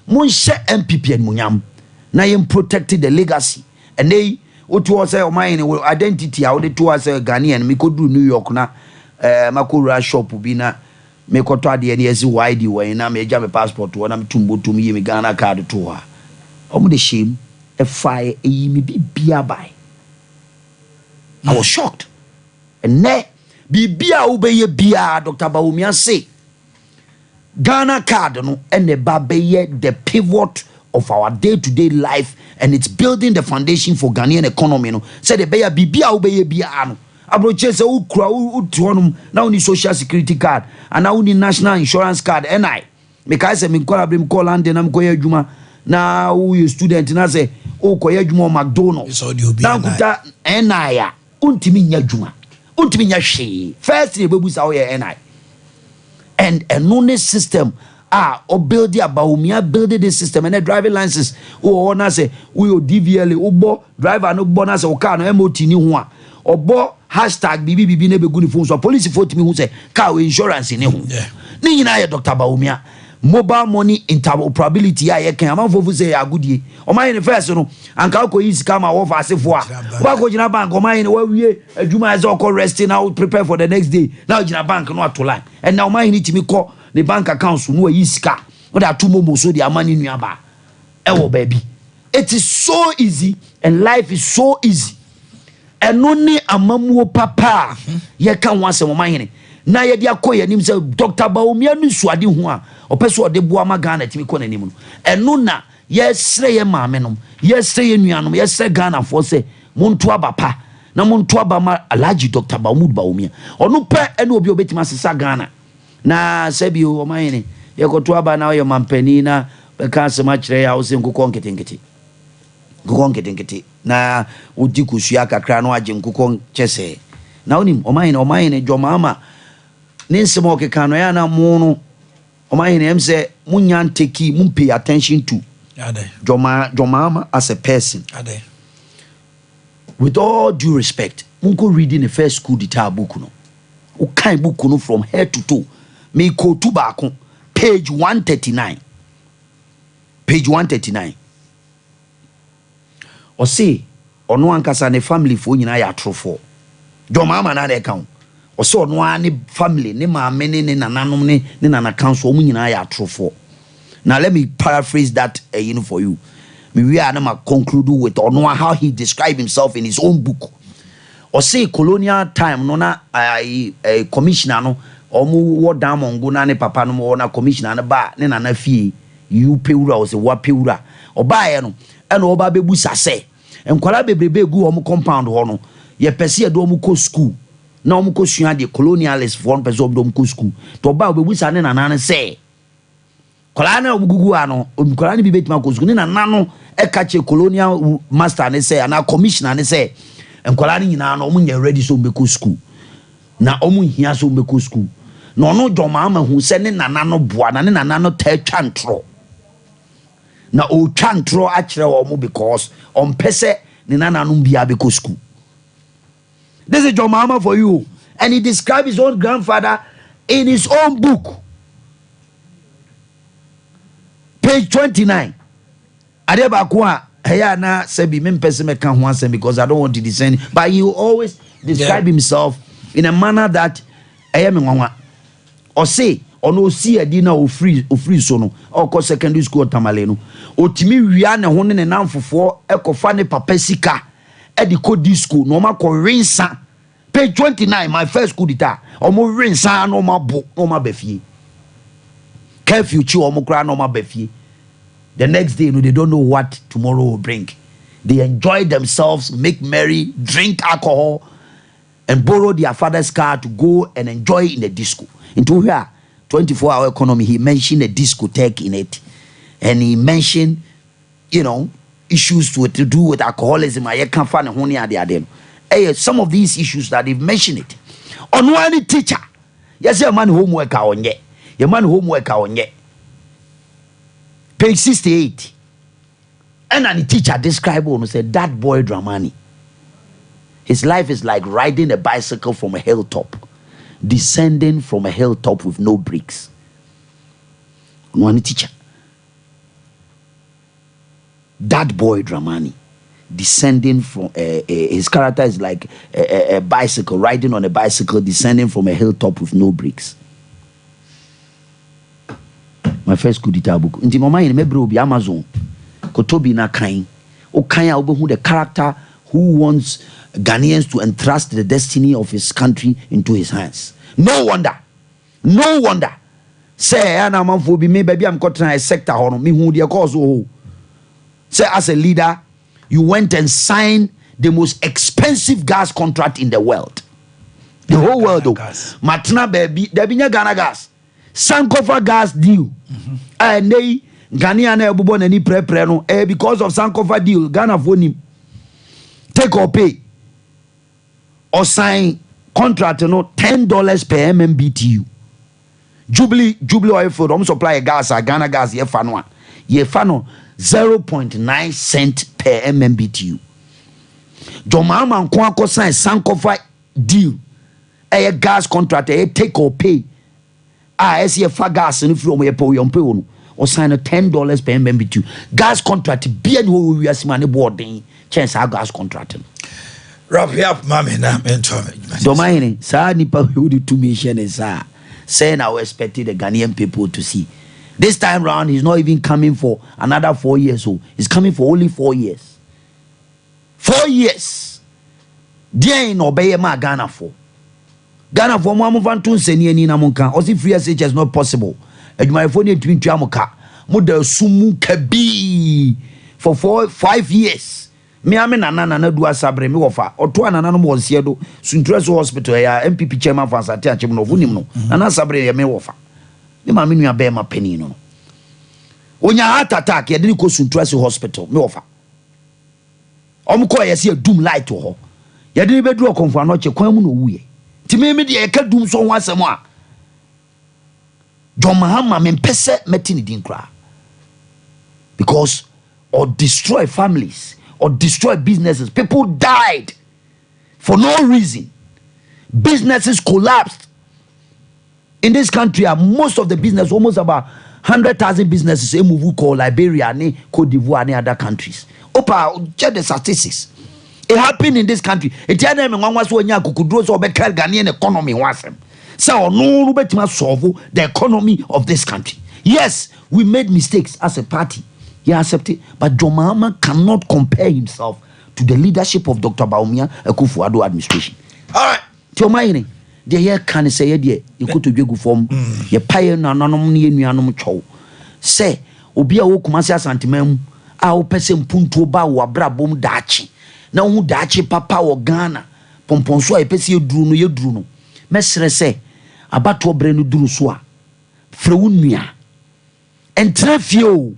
monhyɛ NPP animuonyam na yɛn protect the legacy. Ɛnɛ yi wote hɔ sɛ ɔman hene wo identity a wode to hɔ sɛ Ghanaian. Mekɔduru New York na makɔwura shop bi na mekɔtɔ adeɛ ne yɛsi wɔ ID wɔ na megya me passport hɔ na metum bɔtom yi me Ghana card to hɔ a ɔmo de hyɛ mu ɛfaeɛ ɛyi me bibia bae. I was shocked. Ɛnɛ biribi a wobɛyɛ biara Dr. Bawumia se Ghana card no ɛna ɛba bɛyɛ the pivot of our day to day life and it's building the foundation for Ghanaian economy no sɛdeɛ ɛbɛyɛ a biribi a wobɛyɛ biara no aburokyire sɛ wokura wote hɔnom na woni social security card anaa woni national insurance card NI. Mekae sɛ menkɔla bere mekɔɔ London na mekɔyɛ adwuma na woyɛ student na sɛ wokɔyɛ adwuma wɔ McDonald's Sɛ wode obi na NI. nkuta NI a wontumi nyɛ adwuma, wontumi nyɛ hwee. First thing yɛbɛbu sa woyɛ NI and ɛno ne system a ɔbuild a Bawumia build this system. Ɛnɛ driving license wowɔ hɔ na sɛ woyɛ DVLA wobɔ driver no bɔ na sɛ wo car no MOT ni ho a ɔbɔ hashtag biribi biribi na ɛbɛgu ne phone so a polisifoɔ tumi hu sɛ car wɔ insurance ne ho. Ne nyinaa yɛ Dr. Bawumia. Mobile money interoperability a yɛka, amanfoɔ fo sɛ yɛ agodie. Ɔman yɛ ne first no, anka wokɔyi sika ma wɔfa asefoɔ a, wobakɔgyina bank. Ɔman yɛ ne wawie adwuma sɛ ɔkɔ rest na wo prepare for the next day na wogyina bank no ato line. Ɛnna ɔman yɛ ne tumi kɔ ne bank account so na wayi sika wode ato MoMo so de ama ne nuabaa ɛwɔ baabi. It is so easy and life is so easy. Ɛno ne amammuo papa a yɛka ho asɛm, ɔman hene, na yɛde akɔ yɛn anim sɛ Dr Bawumia no suade ho a ɔpɛ sɛ ɔde boa ma Ghana tumi kɔ n'anim no. Ɛno na yɛsrɛ yɛ maame nom, yɛsrɛ yɛ nuanom, yɛsrɛ Ghanafoɔ sɛ monto aba pa na monto aba ma Alhaji Dr Mahmood Bawumia. Ɔno pɛ ɛne obi a obɛtumi asesa Ghana. Na sɛbi ɔman hene, yɛkɔto aba na ɔyɛ mampanin na bɛka asɛm akyerɛ yɛ a, wosɛ nkokɔ nketenkete, nkokɔ nketenkete na wodi kosua kakra na wagye nkokɔ kyɛ sɛ na wonim. Ɔman hene, ɔman hene dwɔmaama ne nsɛm a ɔkeka no ɛyɛ na mo no, ɔman hene, ɛm sɛ monya ntake mo pay attention to Dwɔmaama as a person. With all due respect, monkɔ reading the first coup d'etat book no. Wokan book no from head to toe, meekɔtu baako, page 139, page 139. Ɔse ɔno ankasa ne family foɔ nyinaa yɛ atorofoɔ. Dwɔmaama na ɛka ho. Ɔsɛ ɔno ara ne family, ne maame ne ne nananom ne ne nana kanso, ɔmo nyinaa yɛ atorofoɔ. Now let me paraphrase that for you. Me we are na conclude with ɔno how he describe himself in his own book. Ɔse colonial time no na commissioner no, ɔmo wɔ Damongo na ne papa no wɔ na commissioner no ba ne nana fie yiwu pewura. Ɔsɛ wa pewura ɔbaayɛ no, ɛna ɔba abɛbusa sɛ nkwadaa bebrebe egu wɔn compound hɔ no, yɛpɛ sɛ yɛde wɔn kɔ school na wɔn kɔ sua deɛ. Colonialist foɔ no pɛ sɛ wɔn de wɔn kɔ school, tɛ ɔbaa ɔbɛbusa ne nana no sɛ nkwadaa no a wɔn gugu ha no, nkwadaa no bi bɛtumi akɔ school. Ne nana no ɛka kyerɛ colonial master ne sɛ anaa commissioner ne sɛ nkwadaa no nyinaa no, wɔn nyɛ ready sɛ wɔn bɛkɔ school na wɔn nhia sɛ wɔn bɛkɔ school. Na ɔno John Mahama hu sɛ ne nana no boa na ne nana no taa twa ntorɔ na ɔretwa ntorɔ akyerɛ wɔn because ɔmpɛ sɛ ne nananom biara bɛkɔ school. This is John Mahama for you, and he described his own grandfather in his own book, page 29. Adeɛ baako a ɛyɛ a na sɛbi mempɛ sɛ mɛka ho asɛm because I don't want to descend, but he will always describe himself in a manner that ɛyɛ me nwanwa. Ɔse ɔno osi adi na ofiri so no, ɔkɔ secondary school Tamale no, otumi wia ne ho ne ne namfofoɔ ɛkɔfa ne papa sika ɛde kɔ disco na ɔmo akɔ we nsa. Page 29, My First Coup d'Etat. Ɔmo we nsa na ɔmo abo na ɔmo aba fie. Curfew kyi ɔmo koraa na ɔmo aba fie. The next day no, they don't know what tomorrow will bring. They enjoy themselves, make merry, drink alcohol and borrow their father's car to go and enjoy in the disco. Nti wohwɛ a, 24 hour economy, he mentioned a discotheque in it and he mentioned issues to do with alcoholism a yɛka fa ne ho ne adeade no. Ɛyɛ some of these issues that they've mentioned it. Ɔno ara ne teacher yɛsɛ yɛma ne homework a ɔnyɛ, yɛma ne homework a ɔnyɛ. Page 68, ɛna ne teacher describe no sɛ that boy Dramani, his life is like riding a bicycle from a hilltop, descending from a hilltop with no brakes. Ɔno ara ne teacher, that boy Dramani, descending from his character is like a bicycle, riding on a bicycle, descending from a hilltop with no brakes. My First Coup d'Etat book. Nti mama yɛn mɛbrɛ obi Amazon kɔtɔ bi na kan wokan a, wobɛhu the character who wants Ghanaians to entrust the destiny of his country into his hands. No wonder, no wonder sɛ ɛyɛ na amanfoɔ bi me baabi a mekɔtena ɛ sector hɔ no, mehu deɛ kɔɔ so hɔ sɛ as a leader you went and signed the most expensive gas contract in the world, the whole world o. Matena baabi dabi nyɛ Ghana Gas, Sankofa gas deal a ɛnɛ yi Ghanaian na ɛbobɔ n'ani prɛprɛ no, ɛyɛ because of Sankofa deal. Ghanafoɔ nim take or pay. Ɔsign contract no $10 per MMBTU. Jubilee Oil Field, ɔmo supply gas a Ghana Gas yɛfa no a, yɛfa no 0.9 cent per MMBTU. John Mahama nko akɔ sign Sankofa deal, ɛyɛ gas contract, ɛyɛ take or pay. a ɛsɛ yɛfa gas no firi ɔmo, yɛpɛ o yɛmpɛ o no, ɔsan no $10 per MMBtu. Gas contract bia ni hɔ wɔ wiase mu a ne boɔ ɔden kyɛn saa gas contract no. Wrap it up, mami, na mentɔ me. Dɔmahene, saa nipa wei, wode tumi hyɛ ne nsa a, sɛn na wo expect the Ghanaian people to see? This time round, he's not even coming for another 4 years o, he's coming for only 4 years. 4 years deɛn na ɔbɛyɛ maa Ghanafoɔ? Ghanafoɔ, mo amofa nto nsani ani na mo nka. Ɔsi free SHS not possible. Adwumayɛfoɔ ne ntumi ntua mo ka, mo da sum mu kabii for 4, 5 years. Me ame nana nana du asabre, me wɔfa ɔto a nananom wɔ nseɛ do Suntura so hospital, ɛyɛ NPP chairman for Asante Akyem no, ɔfo nim no. Nana Asabre yɛ me wɔfa, ne maame nua bɛrima panin no, onya heart attack, yɛde ne kɔ Suntura so hospital. Me wɔfa, ɔmo kɔɔ, yɛsɛ yɛdum light wɔ hɔ, yɛde ne bɛduru Ɔkɔmfo Anɔkye kwan mu na ɔwuyɛ. Nti me deɛ, yɛka dum so ho asɛm a, John Mahama, mempɛ sɛ mɛte ne din koraa because or destroy families or destroy businesses. People died for no reason. Businesses collapsed in this country. Most of the business, almost about 100,000 businesses, move kɔ Liberia ne Cote d'Ivoire ne other countries. Opa, check the statistics. It happened in this country. Eti adan mi nwanwa so onya akokuduro sɛ ɔbɛka Ghanaian economy ho asɛm sɛ ɔno no bɛtumi solve the economy of this country. Yes, we made mistakes as a party, he accept it, but John Mahama cannot compare himself to the leadership of Dr. Bawumia Akufo-Addo administration. All right. Nti ɔma yene deɛ yɛka ne sɛ yɛdeɛ yɛkotodwe gu fam, yɛpa yɛ nananom ne yɛ nuanom kyɛw sɛ obi a wɔ Kumase Asanteman mu a wopɛ sɛ mpuntuo ba wɔ abrabɔ mu daakye na wohu daakye papa wɔ Ghana pɔmpɔnso a yɛpɛ sɛ yɛduru no, yɛduru no, mɛserɛ sɛ abatoɔ berɛ no duru so a, frɛ wo nua, ɛntena fie o,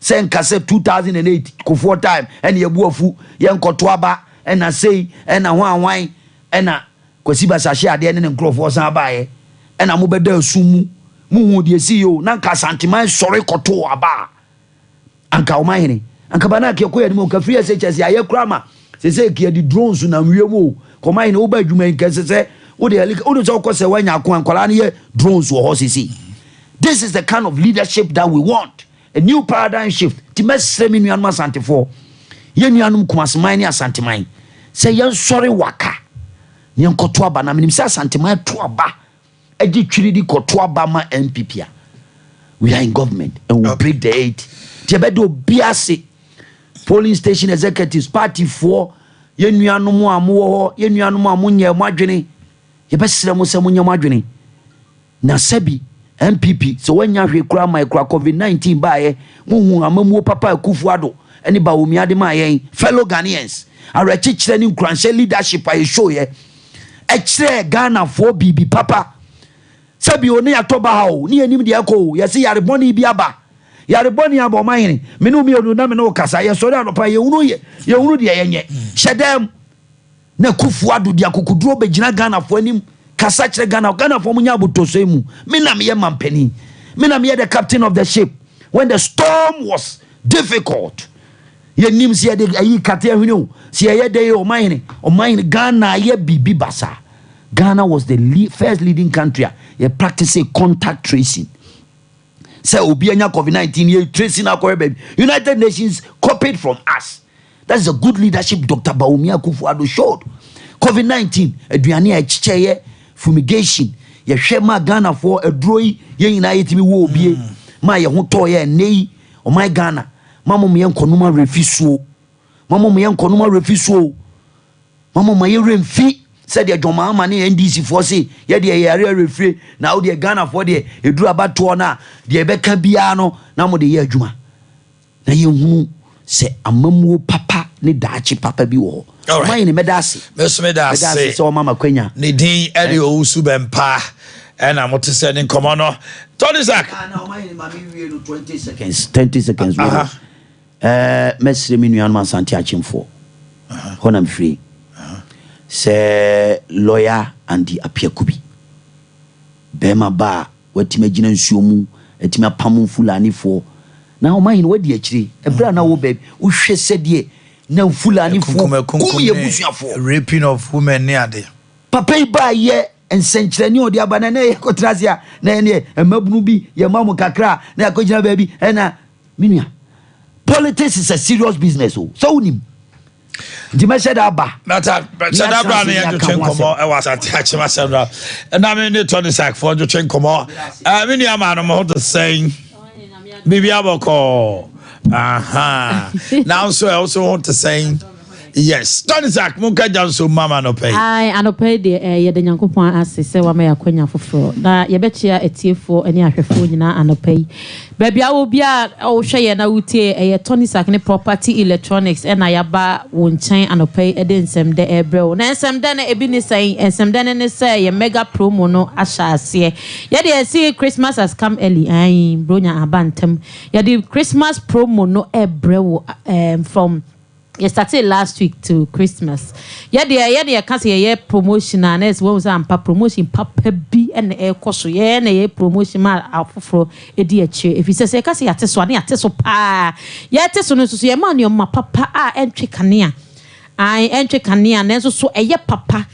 sɛ nka sɛ 2008 Kufuor time ɛne yɛbu afu, yɛnkɔto aba, ɛna sei, ɛna ho ahwan, ɛna Kwasi Basahye adeɛ ne ne nkurɔfoɔ san baeɛ, ɛna mobɛda asum mu, muhu deɛ si yi o. Na nka Asanteman sɔre kɔtoo aba a, anka ɔma hene anka ba na akɛkɔ yɛ anim, nka free SHS ayɛ kora ma sɛ sɛ yɛde drones nam wiem o. Kɔma hene woba adwuma yi, nkɛ sɛ sɛ wode wode sɛ wokɔ sɛ woanya ako a, nkwadaa no yɛ drones wɔ hɔ sesei. This is the kind of leadership that we want, a new paradigm shift. Nti mɛsrɛ me nuanom Asantefoɔ, yɛn nuanom Kumaseman ne Asanteman sɛ yɛnsɔre waka ne yɛnkɔto aba, na menim sɛ Asanteman to aba agye twiri de kɔto aba ma NPP a, we are in government and we break the eight. Nti yɛbɛde obi ase, polling station executives, partyfoɔ, yɛn nuanom a mowɔ hɔ, yɛn nuanom a monyɛ mo adwene, yɛbɛsrɛ mo sɛ monyɛ mo adwene na sɛbi NPP sɛ woanya hwee koraa ma ɛkora COVID-19 baeɛ, mohu amamuo papa Akufo Addo ne Bawumia de maa yɛn fellow Ghanaians, awerɛkyekyerɛ ne nkuranhyɛ leadership a yɛshowyɛ ɛkyerɛ Ghanafoɔ biribi papa. Sɛbi o, ne yɛatɔ ba ha o, ne yɛnim deɛ ɛkɔ o, yɛse yare bɔne bi aba, yare bɔne aba. Ɔma hene, me ne wo mmienu na me ne wo kasa, yɛsɔre anɔpa, yɛhunu yɛ yɛhunu deɛ yɛnyɛ hyɛ dɛm na Akufo Addo de akokoduro bɛgyina Ghanafoɔ anim kasa kyerɛ Ghana, Ghanafoɔ mo nya abotɔsɔ mu, me na meyɛ mampanin, me na meyɛ the captain of the ship. When the storm was difficult, yɛnim sɛ yɛde ayi kate ahwene o, sɛ yɛyɛ dɛ yɛ ɔman hene, ɔman hene, Ghana yɛ biribi basa. Ghana was the first leading country a yɛ practice contact tracing, sɛ obi anya COVID-19, yɛ tracing akɔhwɛ baabi. United Nations copied from us. That is a good leadership Dr. Bawumia Akufo-Addo showed. COVID-19 aduane a ɛkyekyɛeɛ, fumigation, yɛhwɛ ma Ghanafoɔ aduro yi, yɛn nyinaa yɛtumi wɔ obie ma yɛn ho tɔɔ yɛ. Ɛnnɛ yi ɔman Ghana ma mo yɛn nkɔnum awerɛfi suo, ma mo yɛn nkɔnum awerɛfi suo, ma mo ma yɛwerɛ mfi sɛdeɛ John Mahama ne NDC foɔ se yɛdeɛ yɛyare awerɛfire na wodeɛ Ghanafoɔ deɛ ɛduru abatoɔ no a, deɛ ɛbɛka biara no na mode yɛ adwuma, na yɛhunu sɛ amammuo papa ne daakye papa bi wɔ hɔ. Ɔma yɛne mɛda ase. Meso meda mɛda ase ase. Sɛ ɔma makwanya. Ne din ɛde Owusu Bɛmpa, ɛna mote sɛ ne nkɔmmɔ no, Tony Zak. Ah, na ɔma yɛne ma mewie no 20 seconds, 20 seconds. Mɛsrɛ me nuanom Asante Akyemfoɔ hɔ na mefiri sɛ lawyer Andy Appiah-Kubi, bɛrima ba a watumi agyina nsuo mu atumi apam Fulanifoɔ na ɔma yɛn wadi akyire ɛberɛ a na wɔ baabi wohwɛ sɛdeɛ na Fulanifoɔ kum yɛ busuafoɔ. Raping of women ne ade. Papa yi baayɛ. Nsɛnkyerɛnne a ɔde aba no, ɛnɛ yɛkɔtena ase a, na ɛneɛ mmabunu bi yɛma mo kakra a, na yɛakɔgyina baabi ɛna me nua. Politics is a serious business o, sɛ wonim. Nti mɛhyɛ da aba. Nata hyɛ da bra ne yɛntwetwe nkɔmmɔ ɛwɔ Asante Akyem asɛm no. Ɛna me ne Tony Sackfoɔ ntwetwe nkɔmmɔ. Eh, me nua maa no mo ho te sɛn? Biribi abɔkɔɔ. Aha. Nanso ɛwo so ho te sɛn? Yes. Tony Sack, monka gya nso mma ma anɔpa yi. Ae, anɔpa yi deɛ eh, yɛda Nyankopɔn ase sɛ wama yɛ akwanya foforɔ na yɛbɛkyea atiefoɔ ne ahwɛfoɔ nyinaa anɔpa yi. Baabi a wɔ biara a wohwɛ yɛn na wotie yɛn, ɛyɛ Tony Sack ne Property Electronics na yɛaba wo nkyɛn anɔpa yi de nsɛmdɛ rebrɛ wo. Na nsɛmdɛ no ebi ne sɛn? Nsɛmdɛ no ne sɛ yɛn mega promo no ahyɛ aseɛ. Yɛde yɛse Christmas has come early, ae, Bronya aba ntɛm. Yɛde Christmas promo no rebrɛ wo um, from Yɛ startee last week to Christmas. Yɛ deɛ yɛ ne yɛka sɛ yɛyɛ promotion a na ɛsɛ wahu sɛ ampa promotion papa bi na ɛrekɔ so. Yɛ na yɛyɛ promotion ma afoforɔ di akyire. Ɛfiri sɛ sɛ yɛka sɛ yɛate so a na yɛate so paa. Yɛte so no nso so yɛma nneɛma papa a ɛntwe kanea. Ae, ɛntwe kanea nanso so ɛyɛ papa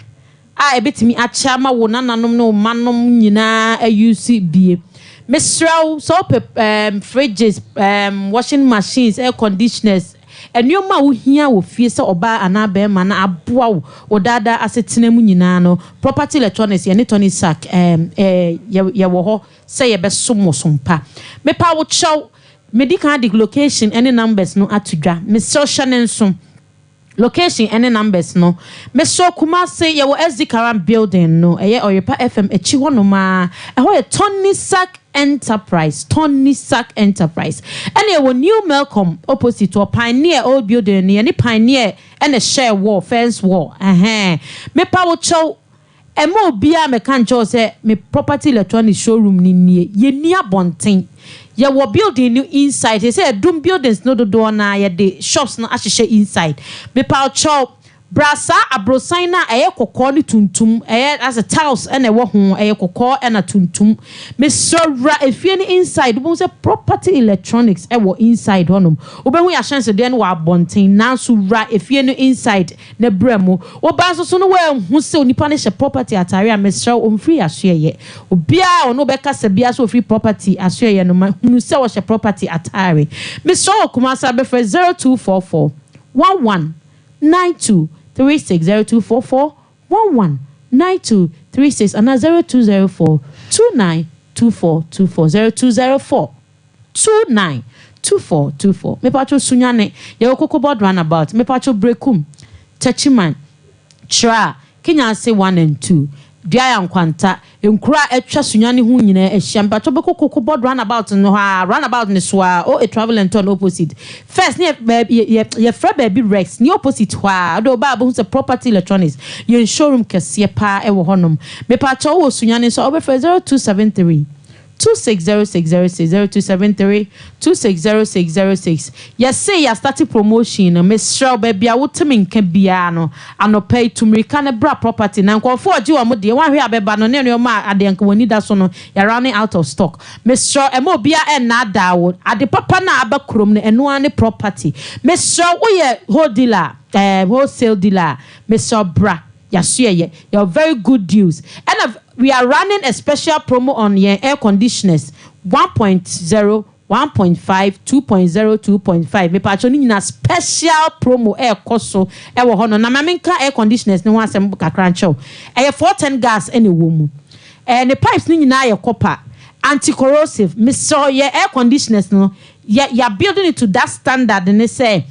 a ɛbɛtumi akyɛ ama wo nananom ne wo mmanom nyinaa a use bie. Mesrɛ wo, sɛ wopɛ ɛɛm fridges, ɛɛm washing machines, air conditioners, nnoɔma a wohia wɔ fie sɛ ɔbaa anaa barima na aboa wo wo daa daa asetena mu nyinaa no, Property Electronics, yɛne Tony Sack ɛɛm ɛɛ yɛ yɛwɔ hɔ sɛ yɛbɛsom wo som pa. Mepa wo kyɛw, medi kan de location ne numbers no ato dwa. Mesrɛ wo hyɛ no nso. Location ɛne numbers no. Mesrɛ Kumasi yɛwɔ SD Karan building no ɛyɛ Ɔyerepa FM akyi hɔ nom ara ɛhɔ yɛ Tonisac Enterprise Tonisac Enterprise ɛna yɛwɔ New Melcom opposite hɔ Pioneer old building no yɛne Pioneer ɛna ɛhyɛɛ wall fence wall ɛhɛn mepa wo kyɛw Ɛmma obiara mmɛka nkyerɛ wo sɛ me property electronics showroom no nie. Yɛnni abɔnten. Yɛwɔ building no inside. Seesei adum buildings no dodoɔ no ara yɛde shops no ahyehyɛ inside. Mepawokyɛw, bra saa aborosan no a ɛyɛ kɔkɔɔ ne tuntum, ɛyɛ asɛ tiles na ɛwɔ ho, ɛyɛ kɔkɔɔ na tuntum. Mesrɛ wo wura efie no inside, wobɛhu sɛ property electronics wɔ inside hɔnom. Wobɛhu yɛn ahyɛnsodeɛ no wɔ abɔnten, nanso wura efie no inside. Ne berɛ mu. Wo ba nso so no woanhu sɛ onipa no hyɛ property ataare a, mesrɛ wo ɔmfiri asoɛeɛ. Obiara a ɔne wo bɛkasa biara sɛ ɔfiri property asoɛeɛ no ma hunu sɛ ɔhyɛ property ataare. Mesrɛ wo wɔ Kumasi a bɛfrɛ 0244 11 92 36, 0244 11 92 36 anaa 0204 29 24 24, 0204. 29 24 24 mepatwo Sunyani yɛwɔ Kokobod runabout mepatwo Brekum Techiman Kyira Kenyase 1 and 2 Duaya Nkwanta nkuro a atwa Sunyani ho nyinaa ahyia mepatwo bɛkɔ Kokobod runabout no hɔ aa runabout no so aa OA travel and tour no opposite first ne yɛ yɛ yɛfrɛ baabi Rex ne opposite hɔ aa wode woba a wobɛhu sɛ Property Electronics yɛn showroom kɛseɛ paa ɛwɔ hɔnom mepatwo wowɔ Sunyani nso a wobɛfrɛ 0273 260606 0273 260606 Yɛse yɛastate promotion no, mesrɛ wo baabi a wote me nka biara no, anɔpa yi tu mmirika no bra property na nkurɔfoɔ regye wɔn deɛ, woanhwɛ a bɛba no ne nnoɔma a adeɛ anka wɔn ani da so no, yɛ running out of stock. Mesrɛ wo ɛmma obiara ɛnnaadaa wo, ade papa no a aba kurom no ɛno ara ne property. Mesrɛ wo woyɛ whole dealer a, ɛɛ wholesale dealer a, mesrɛ wo bra Yɛasoɛyɛ, yɛwɔ very good deals ɛna we are running a special promo on yɛn air conditioners 1.0, 1.5, 2.0, 2.5 mepaakyɛw ne nyinaa special promo ɛɛkɔ so ɛwɔ hɔ nom na ma menka air conditioners no ho asɛm kakra nkyerɛ wo ɛyɛ 410 gas ɛna ɛwɔ mu ɛɛ ne pipes no nyinaa yɛ copper anti corrosive mesrɛ wo yɛ air conditioners no yɛ yɛ building it to that standard ne sɛ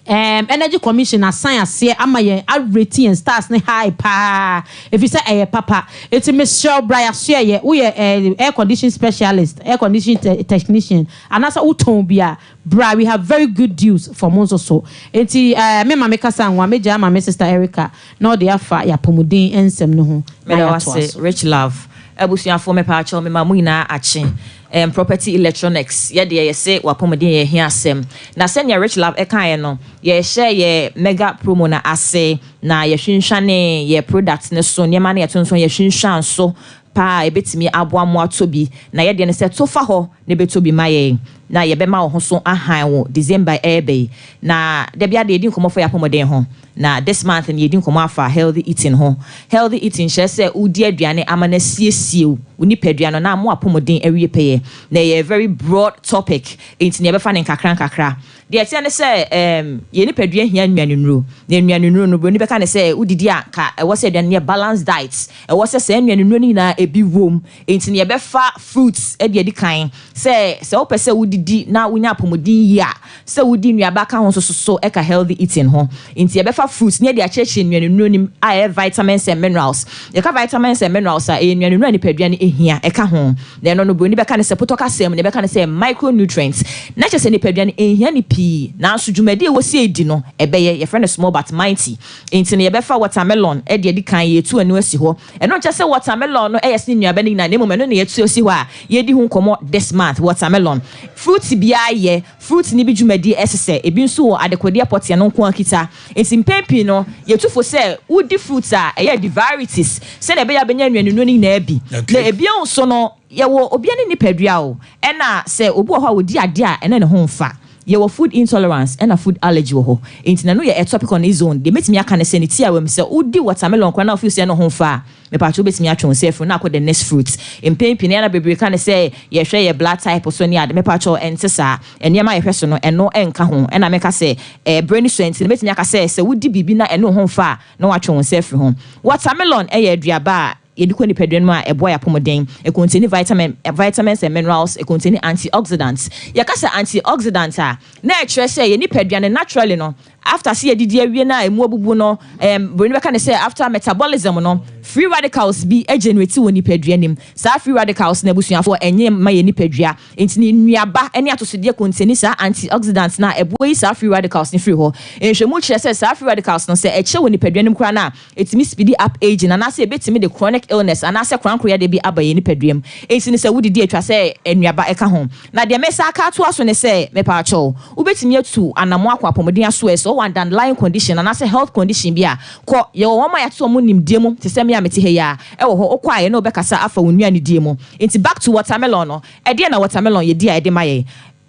Erm Energy Commission asan aseɛ ama yɛn a rate yɛn stars no high paa ɛfiri sɛ ɛyɛ papa. Nti mesrɛ wo bra yɛasoɛyɛ, woyɛ eh air condition specialist, air condition technician anaasɛ wotɔn bi a, bra we have very good deals for mo nso so. Nti eh me ma me kasa nwa, mɛgyae ama me sister Erica na ɔde afa yɛapɔmuden nsɛm no ho na Meda wo yɛatoa ase so. Rich Love. Abusuafoɔ mepaakyɛw mema mo nyinaa akye. Ɛɛm Property Electronics yɛ deɛ yɛse w'apɔmuden yɛ hia asɛm. Na sɛnea Rich Love ɛkaeɛ no yɛrehyɛ yɛ mega promo no ase na yɛhwinhwane yɛ products no so nneɛma no yɛtontɔn yɛhwinhwan so paa a ɛbɛtumi aboa mo atɔ bi. Na yɛ deɛ ne sɛ to fa hɔ na bɛtɔ bi ma yɛn. Na yɛbɛma wo ho so ahan wo December ɛreba yi. Na da biara de yɛdi nkɔmmɔ fa yɛn apɔmuden ho. Na this month no yɛdi nkɔmmɔ afa healthy eating ho. Healthy eating kyerɛ sɛ wodi aduane ama no asiesie wo nipadua no na ama w'apɔmuden awie pɛyɛ. Na ɛyɛ very broad topic nti no yɛbɛfa no nkakra nkakra. Deɛ ɛteɛ ne sɛ ɛɛm yɛn nipadua hia nnuanennuro. Na nnuanennuro no buroni bɛka no sɛ wodidi a nka ɛwɔ sɛ aduane no yɛ balanced diet. Ɛwɔ sɛ saa nnuanennuro no nyinaa ebi wom. Enti no yɛbɛfa fruits de adi kan. Sɛ sɛ wopɛ sɛ wodidi na wonya apɔmuden yie a, sɛ wodi nnuaba ka ho nso so ka healthy eating ho. Enti yɛbɛfa fruits na yɛde akyerɛkyerɛ nnuanennuro no mu a ɛyɛ vitamins and minerals. Yɛka vitamins and minerals a, ɛyɛ nnuanennuro a nipadua no hia ka ho. Na ɛno no buroni bɛka no sɛ potɔ kasa mu no yɛbɛka no sɛ micronutrients. Na kyerɛ sɛ nipadua no nhia no pii nanso dwumadi a ɛwɔ sɛ ɛdi no ɛbɛyɛ. Yɛfrɛ no small but mighty. Enti no yɛbɛfa watermelon de adi kan, yɛretu ɛno asi hɔ. Ɛno nkyerɛ sɛ watermelon no yɛ sene nnuaba no nyinaa na mmom ɛno na yɛatu asi hɔ a yɛredi ho nkɔmmɔ this month. Watermelon. Fruit biara yɛ, fruit no bi dwumadi sesɛ, ebi nso wɔ adekodeɛ pɔtee no nko ara kita. Enti mpɛn pii no yɛtu fo sɛ wodi fruit a ɛyɛ di varieties sɛdeɛ ɛbɛyɛ a wobɛnya nnuanennuro no nyinaa bi. Na ebio nso no yɛwɔ obiara ne nipadua o, ɛna sɛ obi wɔ hɔ a ɔdi adeɛ a ɛne ne ho mfa. Yɛwɔ food intolerance ɛna food allergy wɔ hɔ. Enti na ɛno yɛ a topic on its own. Deɛ mɛtumi aka ne sɛ ne tiawa mu sɛ wodi watermelon koraa na wo feel sɛ ɛne ho mfa a, mepakyɛw wobɛtumi atwe wo nsa afiri ho na akɔ the next fruit. Mpɛn pii no ɛyɛ a na bebree ka ne sɛ yɛhwɛ yɛ blood type so ne ade. Mepakyɛw ɛnte saa. Nneɛma a yɛhwɛ so no ɛno nka ho. Ɛna meka sɛ ɛberɛ no sua nti no mɛtumi aka sɛ sɛ wodi biribi na ɛne wo ho mfa a na woatwe wo nsa afiri ho. Watermelon yɛ aduaba a yɛde kɔ nipadua no mu a ɛboa yɛn apɔmuden. Ɛkontini vitamin, vitamins and minerals, ɛkontini antioxidants. Yɛka sɛ antioxidant a, na ɛkyerɛ sɛ yɛn nipadua no naturally no, after sɛ yɛadidi awie no a ɛmu abubu no, ɛɛm, buroni bɛka no sɛ after metabolism no, free radicals bi generate wɔ nipadua no mu. Saa free radicals no abusuafoɔ, ɛnyɛ mma yɛn nipadua. Enti ne nnuaba ne atosodeɛ kontini saa antioxidants no a ɛboa yi saa free radicals no firi hɔ. Nhwɛmu kyerɛ sɛ saa free radicals no sɛ ɛkyɛ wɔ nipadua no mu koraa no a, Ɛtumi speedi up aging anaasɛ ɛbɛtumi de chronic illness anaasɛ korankoro yadeɛ bi aba yɛn nipadua mu. Enti no sɛ wodidi a ɛtwa sɛ nnuaba ɛka ho. Na deɛ mesan aka atoa so ne sɛ, mepaakyɛw, wobɛtumi atu anamɔ akɔ apɔmuden asoɛe sɛ wowɔ underlying condition anaasɛ health condition bi a, kɔ. Yɛwɔ wɔn a yɛato wɔn nimdeɛ mu te sɛ me a mete ha yi ara ɛwɔ hɔ. Wokɔ a yɛne wo bɛkasa afa wo nnuanedie mu. Enti back to watermelon no, ɛdeɛn na watermelon yɛdi a ɛde ma yɛn?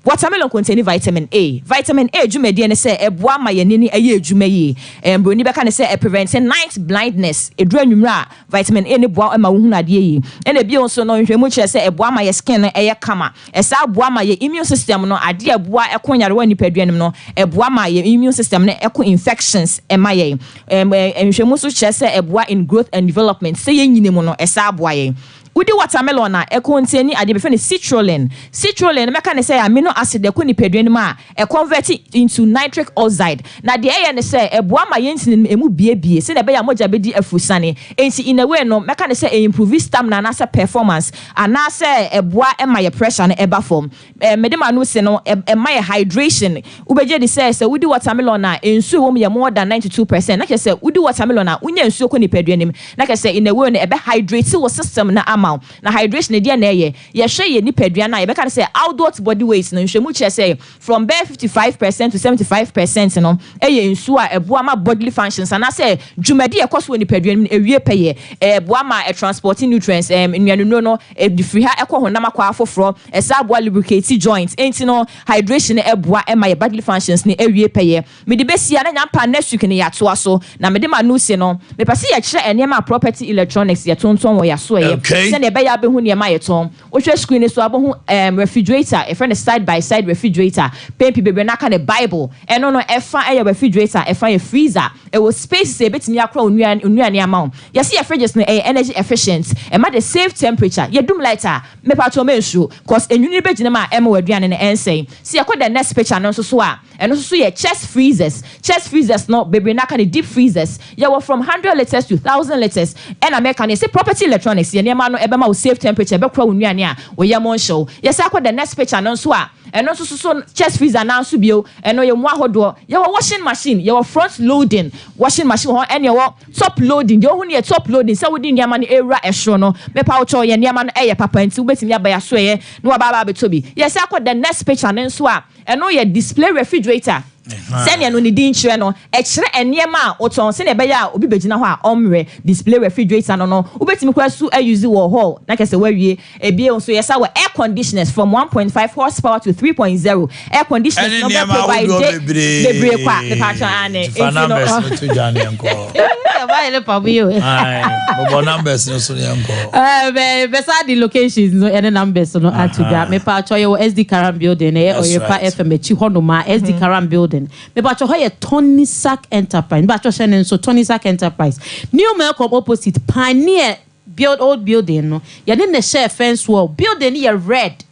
Watermelon containi vitamin A. Vitamin A dwumadie ne sɛ ɛboa ma yɛn ani yɛ adwuma yie. Broni bɛka no sɛ ɛprevente night blindness. Ɛduru anwummerɛ a, vitamin A no boa ma wohunu adeɛ yie. Ɛna bio nso no, nhwehwɛmu kyerɛ sɛ ɛboa ma yɛn skin no yɛ kama. Ɛsan boa ma yɛn immune system no, adeɛ a ɛboa ɛko nyarewa wɔ nipadua no mu no, ɛboa ma yɛn immune system no ɛko infections ma yɛn. Nhwehwɛmu nso kyerɛ sɛ ɛboa in growth and development, sɛ yɛnyini mu no, ɛsan boa yɛn. Wodi watermelon a, ɛcontaini adeɛ bi yɛfrɛ no citrulline. Citrulline no, mɛka no sɛ ɛyɛ amino acid a ɛkɔ nipadua no mu a ɛconvert into nitric oxide. Na deɛ ɛyɛ ne sɛ, ɛboa ma yɛn ntini no ɛmu biebie sɛdeɛ ɛbɛyɛ a mogya bɛdi afurusane. Enti in a way no, mɛka no sɛ ɛimprove stamina anaasɛ performance, anaasɛ ɛboa ma yɛ pressure no ɛba fam. Mede m'ano si no, ɛma yɛ hydration. Wobɛgye adi sɛ, sɛ wodi watermelon a, nsuo a ɛwɔ mu yɛ more than 92%. Na kyerɛ sɛ, wodi watermelon a, wonya nsuo kɔ nipadua no mu. Na kyerɛ sɛ, in a way no, ɛbɛ hydrate wo system no ama wo. Na hydration no, deɛn na ɛyɛ? Yɛhwɛ yɛn nipadua no a, yɛbɛka no sɛ adult body weight no, nhwɛmu kyerɛ sɛ, from bɛyɛ 55% to 75% no yɛ nsuo a ɛboa ma bodily functions anaasɛ dwumadi a ɛkɔ so wɔ nipadua no mu no ɛwie pɛyɛ. Ɛboa ma ɛtransport nutrients, nnuanennuro no, ɛde firi ha ɛkɔ honam akwaa foforɔ. Ɛsan boa lubricate joints. Enti no hydration no boa ma yɛ bodily functions no ɛwie pɛyɛ. Mede bɛsi a na nyampa next week no yɛatoa so. Na mede m'ano si no, mepɛ sɛ yɛkyerɛ nneɛma a Property Electronics yɛtontɔn wɔ yɛasoɛeɛ sɛdeɛ ɛbɛyɛ a wobɛhu nneɛma a yɛtɔn. Wohwɛ screen no so a wobɛhu ɛɛm refrigerator, yɛfrɛ no side by side refrigerator. Pɛn pii bebree no aka no Bible. Ɛno no ɛfa yɛ refrigerator, ɛfa yɛ freezer. Ɛwɔ spaces a yɛbɛtumi akora wo nnuan nnuane ama wo. Yɛse yɛ fridges no ɛyɛ energy efficient, ɛma the safe temperature. Yɛdum light a, mepatwɔ mensuro, cause enwunu no bɛgyina mu a ɛmma w'aduane no ɛnsɛe. Sɛ yɛkɔ the next picture no nso so a, Ɛno nso so yɛ chest freezers. Chest freezers no bebree no aka no deep freezers. Yɛwɔ from hundred litres to thousand litres. Ɛna mɛka no yɛse property electronics yɛ nneɛma no ɛbɛma wo safe temperature ɛbɛkora wo nnuane a wo yam nhye wo. Yɛsan kɔ the next picture no nso a ɛno nso so so chest freezer no ara nso bio ɛno yɛ mu ahodoɔ. Yɛwɔ washing machine, yɛwɔ front loading washing machine wɔ hɔ ɛne yɛwɔ top loading. Deɛ wohu no yɛ top loading sɛ wode nneɛma no ɛrewura ɛsoro no. Mepa wo kyɛw yɛn nneɛma no ɛyɛ papa nti wobɛtumi aba yɛn asoɛeɛ na waba aba abɛtɔ bi. Yɛsan kɔ the next picture no nso a Ɛno yɛ display refrigerator. Sɛnea ɛno ne din kyerɛ no, ɛkyerɛ nneɛma a wotɔn sɛnea ɛbɛyɛ a obi begyina hɔ a ɔmmrɛ. Display refrigerator no no, wobetumi koraa su use wɔ hall na kyerɛ sɛ woawie. Ebio nso, yɛsan wɔ air conditioners from 1.5 horsepower to 3. 3.0 air conditioners Ɛne no ɔmo bɛ nneɛma ahodoɔ provide bebree. bebree kwa mepatwɔ aane Nti fa nti no numbers no to dwa ne yɛnkɔ. Ɛba yɛ ne pam yi o. Ae, bobɔ numbers no so ne yɛnkɔ. Eh, bɛ bɛsa de locations no ɛne numbers no ato dwa. Mepatwɔ yɛwɔ SD Karam building ɛyɛ That's Oyerepa right. FM akyi hɔnom a SD Karam building. Mepatwɔ hɔ yɛ Tony Sack Enterprise. Mepatwɔ hyɛ ne nso Tony Sack Enterprise. New Melcom opposite Pioneer build old building no. Yɛne ne hyɛ fence wall. Building no yɛ red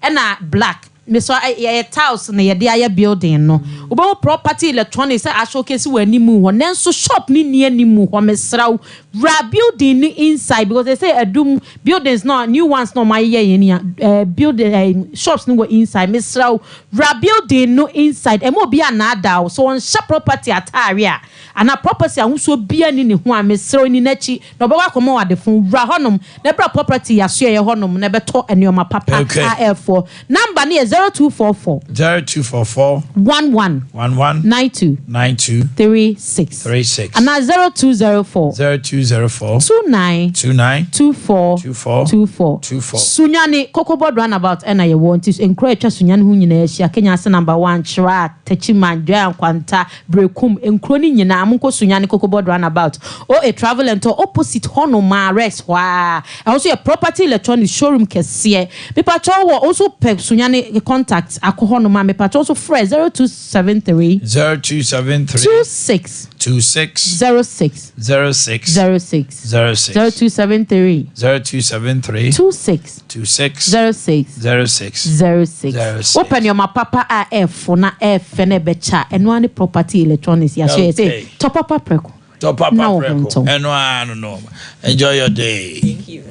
ɛna black. Mesɔ yɛyɛ tiles na yɛde ayɛ building no. Wobɛhu property electronics sɛ ashowcase wɔ anim hɔ. Nanso shop ne ni anim hɔ mesrɛ wo. Wura building no inside because they say adum buildings no new ones no ɔmo ayeyɛ yɛn ni a eh, building eh, shops no wɔ inside. Mesrɛ wo wura building no inside. Ɛma obi anaadaa wo. So ɔnhyɛ property ataare a anaa property ahosuo bia ni ne ho a mesrɛ wo ni n'akyi na ɔbɛkɔ akɔma wo adefo wura hɔnom na ɛbra property yɛasoɛyɛ hɔnom na ɛbɛtɔ nneɛma papa Okay. a ɛfoɔ. Number no yɛ 0244 0244 11 11 92 92 36 36 anaa 0204 0204 29 29 24 24 24 24. Sunyani Cocobod roundabout ɛna yɛwɔ nti nkuro a atwa Sunyani ho nyinaa ahyia Kenya ase number one Kyerɛ Techiman Dua Nkwanta Berekum nkuro no nyinaa monkɔ Sunyani Cocobod roundabout OA travel and tour opposite hɔnom a Rex hɔ a ɛhɔ nso yɛ property electronics showroom kɛseɛ mepatwɔ wɔ nso pɛ Sunyani contact akɔ hɔnom a mepatwɔ nso frɛ 0273 0273 26 26 06 06 06 06 0273 0273 26 26 06 06 06 06. wopɛ nneɛma papa a ɛɛfo na ɛɛfɛ na ɛbɛkyɛ a ɛno ara ne property electronics yɛahyɛ yɛ sɛ Okay. tɔ papa prɛko Tɔ papa Na wo ho prɛko. ntɔ. Ɛno ara no no. Enjoy your day. Thank you.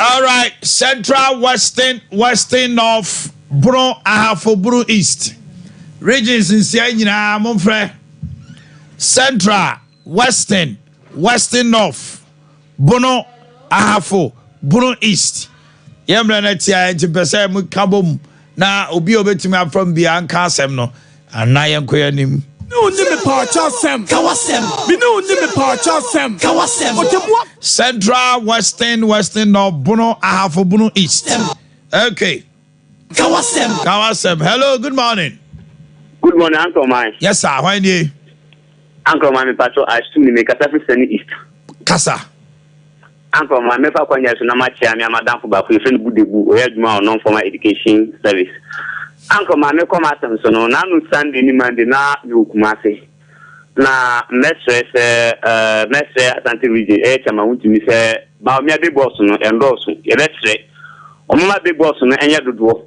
All right, Central, Western, Western North, Bono, Ahafo, Bono East. Regions nsia nyinaa momfrɛ. Central, Western, Western North, Bono, Ahafo, Bono East. Yɛn mmerɛ no atia nti pɛ sɛ mo ka bom na obi a obetumi afam biara nka asɛm no anaa yɛnkɔ yɛn anim. Central, Western, Western North, Bono, Ahafo, Bono East. Okay. Kawasem. Hello, good morning. Good morning, Uncle Man. Yes, sir. Why nie? Uncle Man, mepa asum ni mekasa firi Sani East. Kasa. Uncle Man, mefa kwanya so na makyea me amadamfo baako yɛfrɛ no Budebu, ɔyɛ adwuma wɔ non-formal education service. Uncle Man, mekɔ m'asɛm so no, n'ano Sunday ne Monday na mewɔ Kumase. Na mɛsrɛ sɛ ɛɛ mɛsrɛ Asante region ɛyɛ Chairman Wontumi sɛ Bawumia big boss no ɛndɔɔso, yɛbɛsrɛ. Ɔmoma big boss no ɛnyɛ dodoɔ.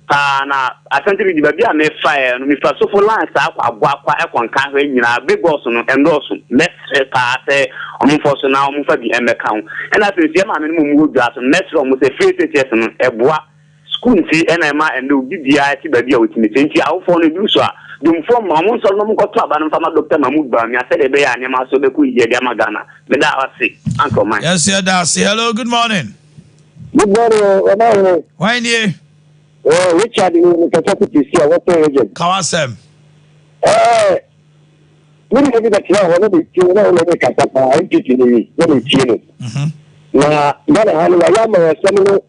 Paa na Asante region baabi a mefaeɛ no mefa sofo line saa akɔ aboakwa ɛkɔ nka hɔ nyinaa big boss no ɛndɔɔso mɛsrɛ paa sɛ ɔmomfɔ so na ɔmomfa bi ɛmmɛka ho ɛna afei nso yɛ maame no mu wɔ dwa so no mɛsrɛ ɔmo sɛ free SHS no ɛboa school nti ɛna ɛma ɛnɛ obi biara ti baabi a otumi te nti awofoɔ no ebi so a domfoɔ ma ɔmo nsɔre na ɔmo nkɔto aba no mfa ma Dr. Mahmood Bawumia sɛdeɛ ɛbɛyɛ a nneɛma so bɛkɔ yie de ama Ghana meda ase Uncle Man. Yes, yeah, Darcy. Hello, good morning. Good morning, Ọmọ Why nie? Richard ni mekasa fiti si a Western region. Kawasem. Ɛɛ, mi ni ebi bɛtena hɔ na mi tie na ɔna mi kasa paa NPP ni mi na mi tie no. Na Ghana ha no yɛayɛ amanyɔsɛm no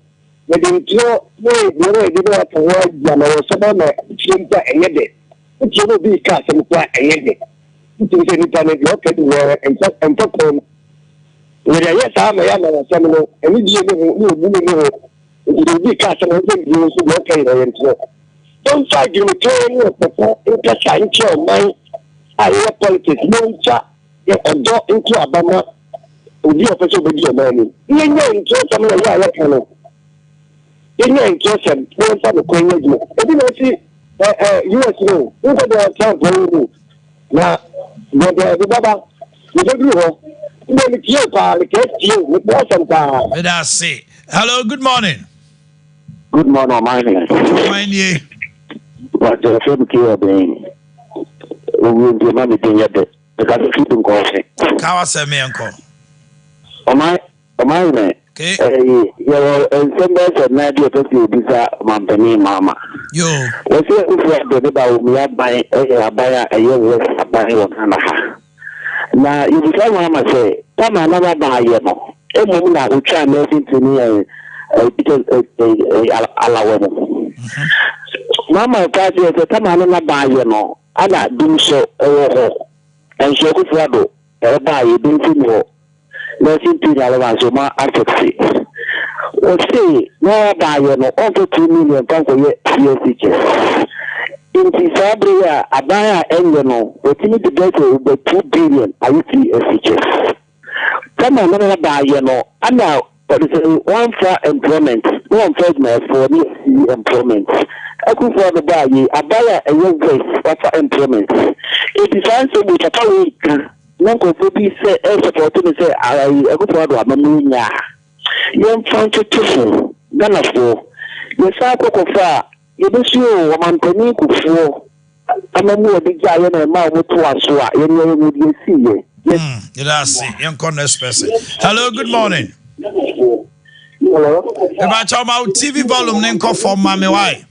yɛde ntorɔ ne nneɛma yɛde bɛ ato hɔ ayi amanyɔsɛm ama tie mpo a ɛnyɛ dɛ. Wotie na obi ka asɛm koraa ɛnyɛ dɛ. Wotie sɛ nipa no deɛ ɔka bi wɔ ɛmfa ɛmfa kɔn mu. Yɛde ayɛ saa ama yɛ amanyɔsɛm no ɛne die ne ho ne obu ne ho. Nti deɛ obi ka asɛm no sɛ die nso deɛ ɔka yɛ ɔyɛ ntorɔ. Yɛmfa adwenemuteɛ ne ɔpɛpɛ nkasa nkyerɛ ɔman a yɛyɛ politics yɛmfa yɛ ɔdɔ nto aba ma obi a ɔpɛ sɛ ɔbɛdi ɔman anim. Yɛnya ntorɔsɛm na yɛ a yɛka no. Yɛnya ntorɔsɛm na yɛmfa nokorɛ nyɛ adwuma. Ebi na ɔsi ɛ ɛ US no nkɔ deɛ Trump wɔn mu na deɛ deɛ ɛde bɛba yɛbɛduru hɔ. Ndé mi tie paa mi kɛ tie mi kpɔ asɛm paa. Medase. Hello, good morning. Good morning, Ɔman. Why nie? Wàjọ fẹ́ mi kí ọ̀bẹ̀yìn. Owó ndé má mi dín yẹ dẹ. Ẹ̀ka tó fi dùn kọ́ ọ̀sẹ̀. Kawasem yɛnkɔ. Ɔman ɔman yẹn. Okay. Yɛwɔ nsɛm bɛyɛ sɛ nnan bi a ɛpɛ sɛ yɛbisa ɔmampanin Mahama. Yo. Wɔsɛ Akufo Addo ne Bawumia aban yɛ aban a ɛyɛ worst aban wɔ Ghana ha. Na yɛbisa Mahama sɛ tama na n'aban ayɛ no mmom na otwaa nursing training yɛn Peter Alawɛ no. Mama ɛka kyerɛ sɛ tama no na baayɛ no ana dumsɔ ɛwɔ hɔ. Nso Akufo Addo ɛbaayɛ dumsɔ ni hɔ. Nursing pain allowance ɔma afɛkse. Ɔse na ɔbaayɛ no ɔmfa 2 million mfa nkɔyɛ CSHS. Nti saa bere yi a aban a ɛnyɛ no watumi de bɛyɛ sɛ over 2 billion ayɛ CSHS. Tama no na baayɛ no ana ɔde sɛ wɔmfa employment na wɔmfa adwumayɛfoɔ ne yɛsi employment. Akufo Addo baayɛ aban a ɛyɛ west wafa employment. Enti saa nsɛm wei papa wei ka na nkurɔfoɔ bi sɛ ɛsupɔto no sɛ Akufo Addo amammuo nya a yɛmfa ntoto so. Ghanafoɔ yɛsan kɔkɔfa a yɛbɛsua o ɔmampanin Kufuor amammuo a ɔde gyaeɛ na ɛma wɔn toa so a yɛne yɛn mu deɛ siiɛ. Yɛda ase. Yɛnkɔ next person. Hello, good morning. Hello. Mebakyɛ ma wo TV volume ne nkɔ fam ma me wae.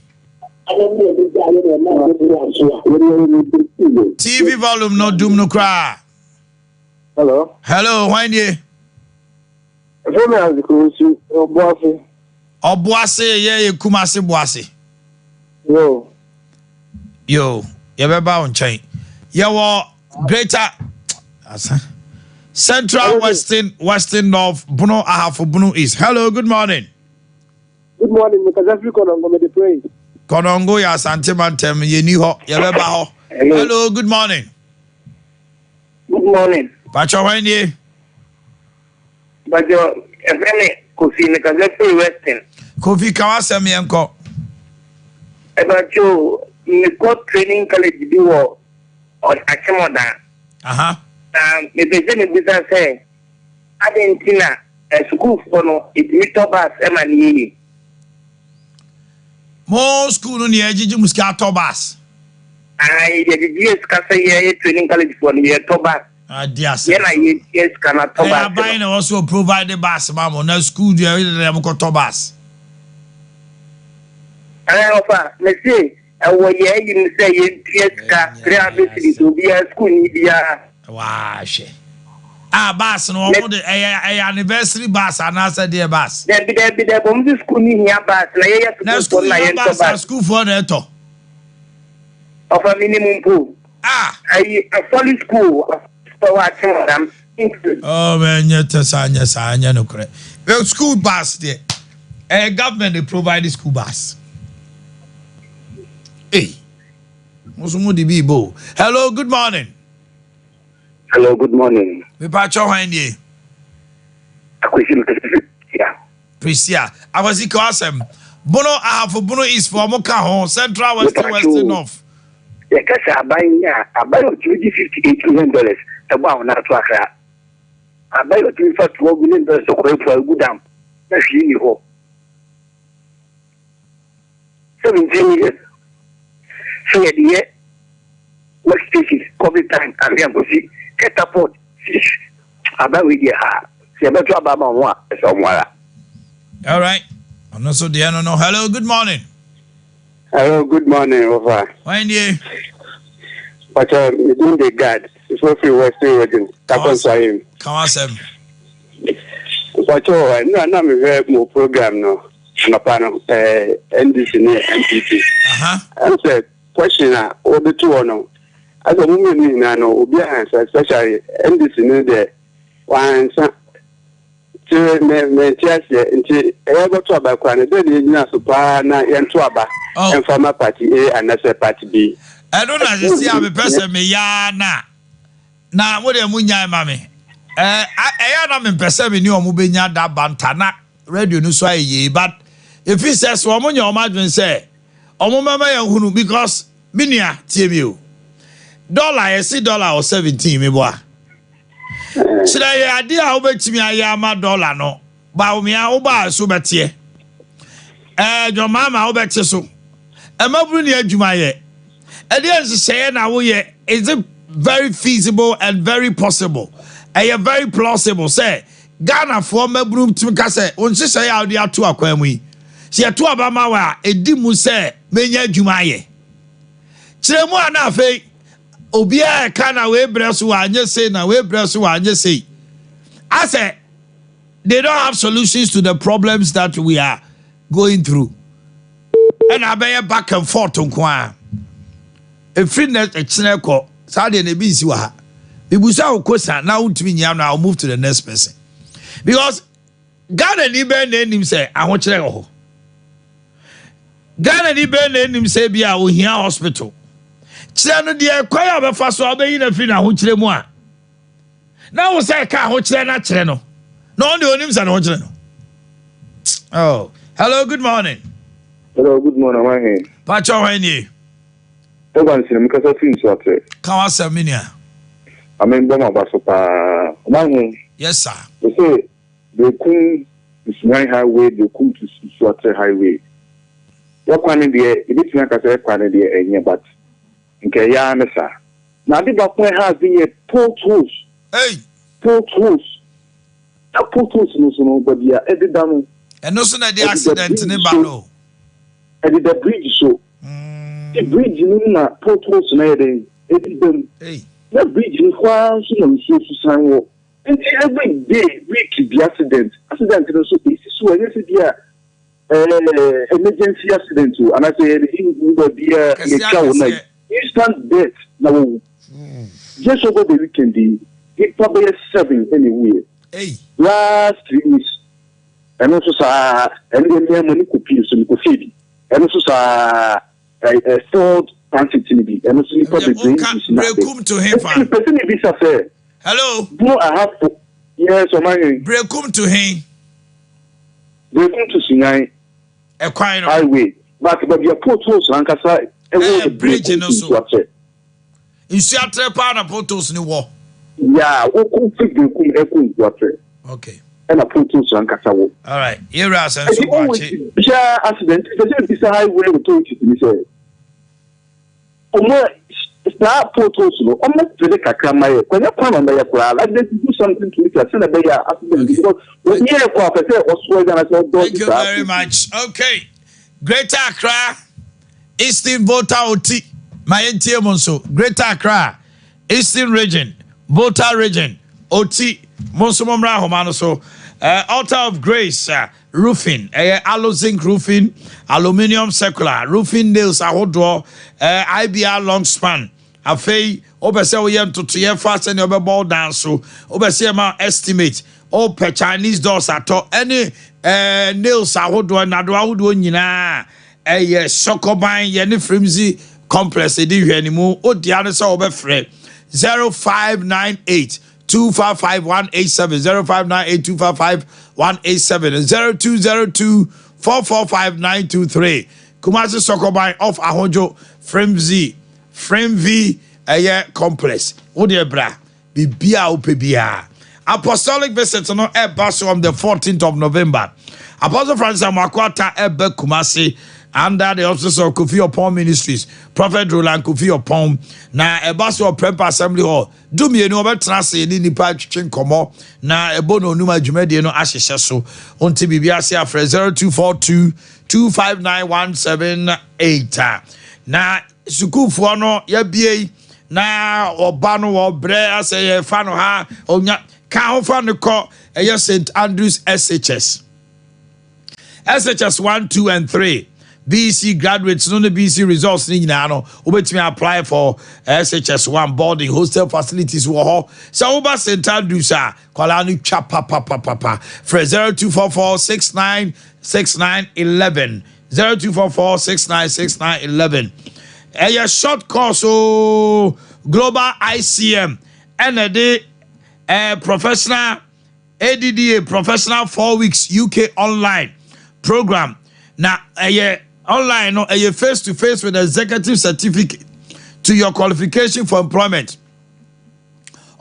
TV volume no dum no koraa. Hello. Hello, hwan nie? Ɛfɛ mi Azikoro Ɔboase. Ɔboase yɛ yɛ Kumase Boase. Yo. Yo, yɛbɛba wo nkyɛn. Yɛwɔ Greater Asa Central Western Western North Bono Ahafo Bono East. Hello, good morning. Good morning, Mekasa firi Kɔnɔngo, mede praise. Kɔnɔngo yɛ Asante mantam, yɛni hɔ, yɛbɛba hɔ. Hello. Hello, good morning. Good morning. Pacho hwan nie? Pacho, ɛfɛ ne Kofi, mekasa firi Western. Kofi, ka w'asɛm yɛnkɔ. Pacho, mekɔ training college bi wɔ Akyemɔda. Aha. Na mepɛ sɛ mebisa sɛ, adɛn nti na sukuufoɔ no ɛtumi tɔ bus ma no yie? Mo school no nea ɛgyegye mo sika atɔ bus? Ae, yɛgyegye yɛ sika sɛ yɛyɛ training college foɔ no, yɛtɔ bus. Adi asɛm. Yɛn na yɛtua sika no atɔ bus no. Ɛyɛ aban na ɛwɔ so provide bus ma mo, na school deɛ ɛyɛ dɛ mo kɔtɔ bus. Ɛɛ ɔfa, mese ɛwɔ yɛn ayi mu sɛ yɛntua sika 300 cedis obiara, sukuuni biara. Waa hwɛ. Ah bus no wɔn de ɛyɛ ɛyɛ anniversary bus anaasɛ deɛ bus. Dabi dabi dabi wɔn sɛ sukuu ni hia bus na yɛyɛ sukuufoɔ na yɛntɔ bus. Na sukuu hia bus a sukuufoɔ na ɛtɔ. Ɔfa mi ni mu mpo. Ah. Ayi asɔre sukuu asɔre wɔ akyem ɔdam. Oh mɛ nyɛ tɛ saa nyɛ saa nyɛ no korɛ. School bus deɛ ɛyɛ government de provide school bus. Hey, mo nso mo de bi bo. Hello, good morning. Hello, good morning. Mepa kyɛw hwan nie? Akwasi mekasa fi Prisia. Prisia. Akwasi ka asɛm. Bono Ahafo Bono East fo ɔmo ka ho, Central Western Western North. Yɛka sɛ aban a aban a ɔtumi gye $58 million ɛbɔ ahona ato akra. Aban a ɔtumi fa $12 million kɔ epu a egu dam na hwee nni hɔ. 17 years sɛ yɛde yɛ workstations covid time ahwɛ nkosi catapult fish aba wei deɛ ha sɛ yɛbɛto aba ama ho a ɛsɛ ɔmo ara. All right. Ɔno nso deɛ no no. Hello, good morning. Hello, good morning, Ofa. Why nie? Pacho, me din de Gad, so free Western Region, Takon Swahili. Ka w'asɛm. Pacho, na na mehwɛ mo program no, anɔpa no, eh, NDC ne NPP. Aha. Ɛm sɛ question a wɔde to hɔ no, asɛ mo mmienu nyinaa no, obi ansa, especially NDC no deɛ, wansa. Nti me mente aseɛ, nti ɛyɛ bɛto aba koraa no, dɛn na yɛgyina so paa na yɛnto aba Oh. ɛmfa ma party A anasɛ party B? Ɛno na sisi a mepɛ sɛ meyɛ ara na na mo deɛ mo nyae ma me. Ɛɛ ɛyɛ a na mempɛ sɛ me ne wɔn bɛnya da banta na radio no so ayɛ yie, but efi sɛ so wɔn nyɛ wɔn adwene sɛ wɔn mɛma yɛn hunu, because me nua tie mi o, dollar yɛsi dollar wɔ 17 meboa. Kyerɛ yɛ adeɛ a wobɛtumi ayɛ ama dollar no. Bawumia wobaa so bɛteɛ. Ɛɛ John Mahama wobɛte so. Ɛmabunu ne adwuma yɛ. Ɛdeɛ nhyehyɛeɛ na woyɛ. Is it very feasible and very possible? Ɛyɛ very plausible sɛ Ghanafoɔ mmabunu tumi ka sɛ wo nhyehyɛeɛ a wode ato akwan mu yi, sɛ yɛto aba ma wo a, ɛdi mu sɛ mɛnya adwuma ayɛ. Kyerɛ mu a na afei obiara ɛka na wei brɛ so wanyɛ sei na wei brɛ so wanyɛ sei. Asɛ They don't have solutions to the problems that we are going through. Ɛna abɛyɛ back and forth nko ara. Ɛfiri nnɛ ɛkyena kɔ saa deɛ na ebi nsi wɔ ha. Mibusa wo kosa na wontumi nyia no, I will move to the next person. Because Ghana ni bɛn na enim sɛ ahokyerɛ wɔ hɔ. Ghana ni bɛn na enim sɛ bi a ohia hospital. Kyerɛ no deɛ kwan a ɔbɛfa so a ɔbɛyi no afiri n'ahokyerɛ mu a. Na wo sɛ ɛka ahokyerɛ no akyerɛ no. Na ɔno deɛ onim sɛ ne ho kyerɛ no. Oh, hello, good morning. Hello, good morning, Amahe. Pakyɛ hwan nie? Evans na mekasa firi Nsuatrɛ. Ka w'asɛm me nua. Ame mbɔ m'aba so paa. Ɔman he. Yes sir. Mese Berekum to Sunyani highway, Berekum to Nsuatrɛ highway. Yɛ kwan no deɛ, yɛbɛtumi aka sɛ yɛ kwan no deɛ ɛnyɛ but nka ɛyɛ ara ne saa. Na ade baako a ɛha adwene yɛ potholes. Ei! Potholes. Na potholes no nso no, baabi a ɛdeda no. Ɛno nso na ɛde accident no ba no o. Ɛdeda bridge so. Nti bridge no mu na potholes no yɛ dɛn? Ɛdeda mu. Na bridge no hɔ ara nso na nsuo nso san wɔ. Nti every day, week bi accident. Accident no nso ɛsi so ɛnyɛ sɛ bi a ɛɛ emergency accident o anaasɛ yɛde ngu baabi a yɛtwa wo na instant death na wawu. Just over the weekend yi, nipa bɛyɛ seven ɛna ɛwuiɛ. Last 3 weeks ɛno nso saa, ɛno deɛ mmea mu ne kɔpie so mekɔhwɛ bi, ɛno nso saa, ɛ Ford Transit no bi, ɛno nso nipa bebree nsi na ade. Brekum to he fa? Nti mepɛ sɛ mebisa sɛ Hello. Bono Ahafo, yes, ɔman. Brekum to he? Brekum to Sunyani. Ɛkwan no. Highway, but baabi a potholes ankasa ɛwɔ yɛ bridge Brekum no to so. Nsuatrɛ. Nsuatrɛ paa na potholes no wɔ. Yeah, wokɔ fi Brekum ɛkɔ Nsuatrɛ. Ɛna potholes ankasa wɔ. All right, yɛwura asɛnso Ɛti always Boakye. biara accident, pɛ sɛ bisa highway authorities ni sɛ ɔmo saa potholes no ɔmo pere kakra ma yɛ kɔnyɛ kwan na ɔmo yɛ koraa, like they do something to it sɛ na ɛbɛyɛ a accident because obi yɛ kɔ apɛ sɛ ɔsoa ɛdi anasɛ ɔdɔ. Thank you very much. Okay. Greater Accra, Eastern Volta Oti. Ma yɛntie mo nso. Greater Accra, Eastern Region, Volta Region, Oti. Mo nso mommra ahoma no so. Altar of Grace Roofing, ɛyɛ alu zinc roofing, aluminium circular, roofing nails ahodoɔ, IBR long span. Afei, wopɛ sɛ woyɛ ntotoeɛ fa sɛnea wobɛbɔ wo dan so, wopɛ sɛ yɛma estimate, wopɛ Chinese doors atɔ, ɛne nails ahodoɔ, nnadewa ahodoɔ nyinaa, ɛyɛ Sɔkɔban, yɛne Frimzi Complex ɛdi nhwɛanimu. Wo dea ne sɛ wobɛfrɛ 0598 255 187, 0598 255 187, 0202 445 923. Kumasi Sɔkɔban off Ahodwo Frimzi Frimvi ɛyɛ complex. Wo deɛ bra, biribiara a wopɛ biara. Apostolic visit no ɛba so on the 14th of November. Apostle Francis Amoako Atta ɛbɛ Kumasi under the office of Kofi Oppong Ministries, Prophet Roland Kofi Oppong. Na ɛba so wɔ Prempeh Assembly Hall. 12 ɔbɛtena ase ne nnipa atwetwe nkɔmmɔ na ɛbɔ no onum adwumadie no ahyehyɛ so. Wonte biribi ase afrɛ 0242 259178. Na sukuufoɔ no yɛabie na ɔba no wɔbrɛ asɛ yɛfa no ha onya ka ho fa no kɔ ɛyɛ St Andrews SHS. SHS 1, 2 and 3 BEC graduates no ne BEC results ne nyinaa no wobɛtumi apply for SHS 1 boarding hostel facilities wɔ hɔ. Sɛ woba St Andrews a kwalaa no twa papapapapa. Frɛ 0244 69 69 11, 0244 69 69 11. Ɛyɛ short course o. Global ICM ɛna ɛde professional ADDA Professional 4 weeks UK online program na ɛyɛ online no, ɛyɛ face to face with executive certificate to your qualification for employment.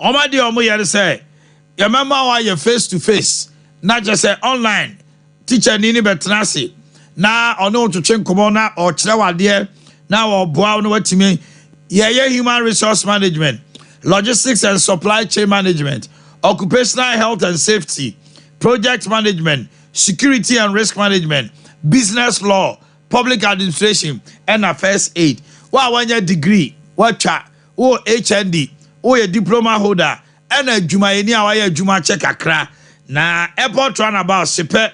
Ɔmo adeɛ ɔmo yɛ no sɛ yɛmɛma wa yɛ face to face na kyerɛ sɛ online teacher ni ne bɛtena ase na ɔne wo twetwe nkɔmɔ na ɔkyerɛ wadeɛ na ɔboa wo na watumi yɛyɛ human resource management, logistics and supply chain management, occupational health and safety, project management, security and risk management, business law, public administration ɛna first aid. Wo a wanya degree, watwa wo HND, woyɛ diploma holder ɛna adwumayɛni a wayɛ adwuma kyɛ kakra. Na airport roundabout Sepɛ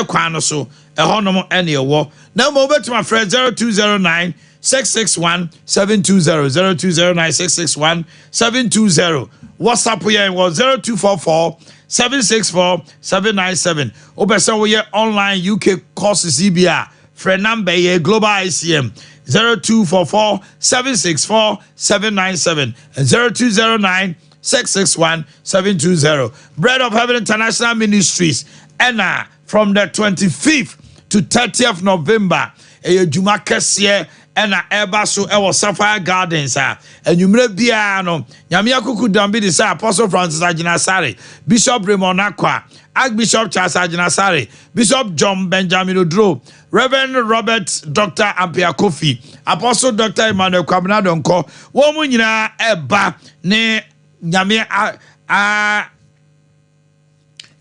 kwan no so, ɛhɔnom na ɛwɔ. Na mmom wobɛtumi afrɛ 0209 661 720, 0209 661 720. WhatsApp yɛn wɔ 0244 764 797. Wopɛ sɛ woyɛ online UK courses yi bi a, frɛ number yi, ɛyɛ Global ICM, 0244 764 797 and 0209 661 720. Bread of Heaven International Ministries ɛna from the 25th to 30th November ɛyɛ dwuma kɛseɛ ɛna ɛba so ɛwɔ Sapphire Gardens a anwummerɛ biara no Nyame akuku dam bi de sɛ Apostle Francis Agyinasare, Bishop Raymond Akwa, Archbishop Charles Agyinasare, Bishop John Benjamin Oduro, Rev. Robert Doctor Ampia Kofi, Apostle Doctor Emmanuel Kwabena Donkor, wɔn mu nyinaa ɛba ne Nyame a, a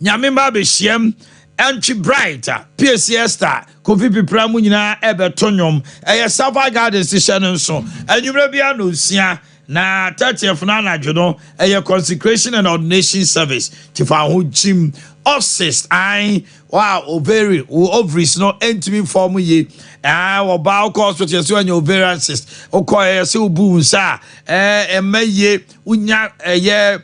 Nyame mma abɛhyiam, Antwi Bright, Piesi Esther, Kofi Pipra mu nyinaa ɛbɛto nnwom. Ɛyɛ Sapphire Gardens hyɛ no nso. Anwummerɛ biara nonsia na 30th no anadwo no ɛyɛ consecration and ordination service. Ti fa ho gyim. Osis, ae, wa ovary, wo ovaries no ɛntumi nfɔm yie. Ae, wɔba wokɔ hospital yɛsɛ wanya ovarian cyst. Wokɔ yɛsɛ wobu wo nsa a, ɛɛ, ɛmma yie. Wonya ɛyɛ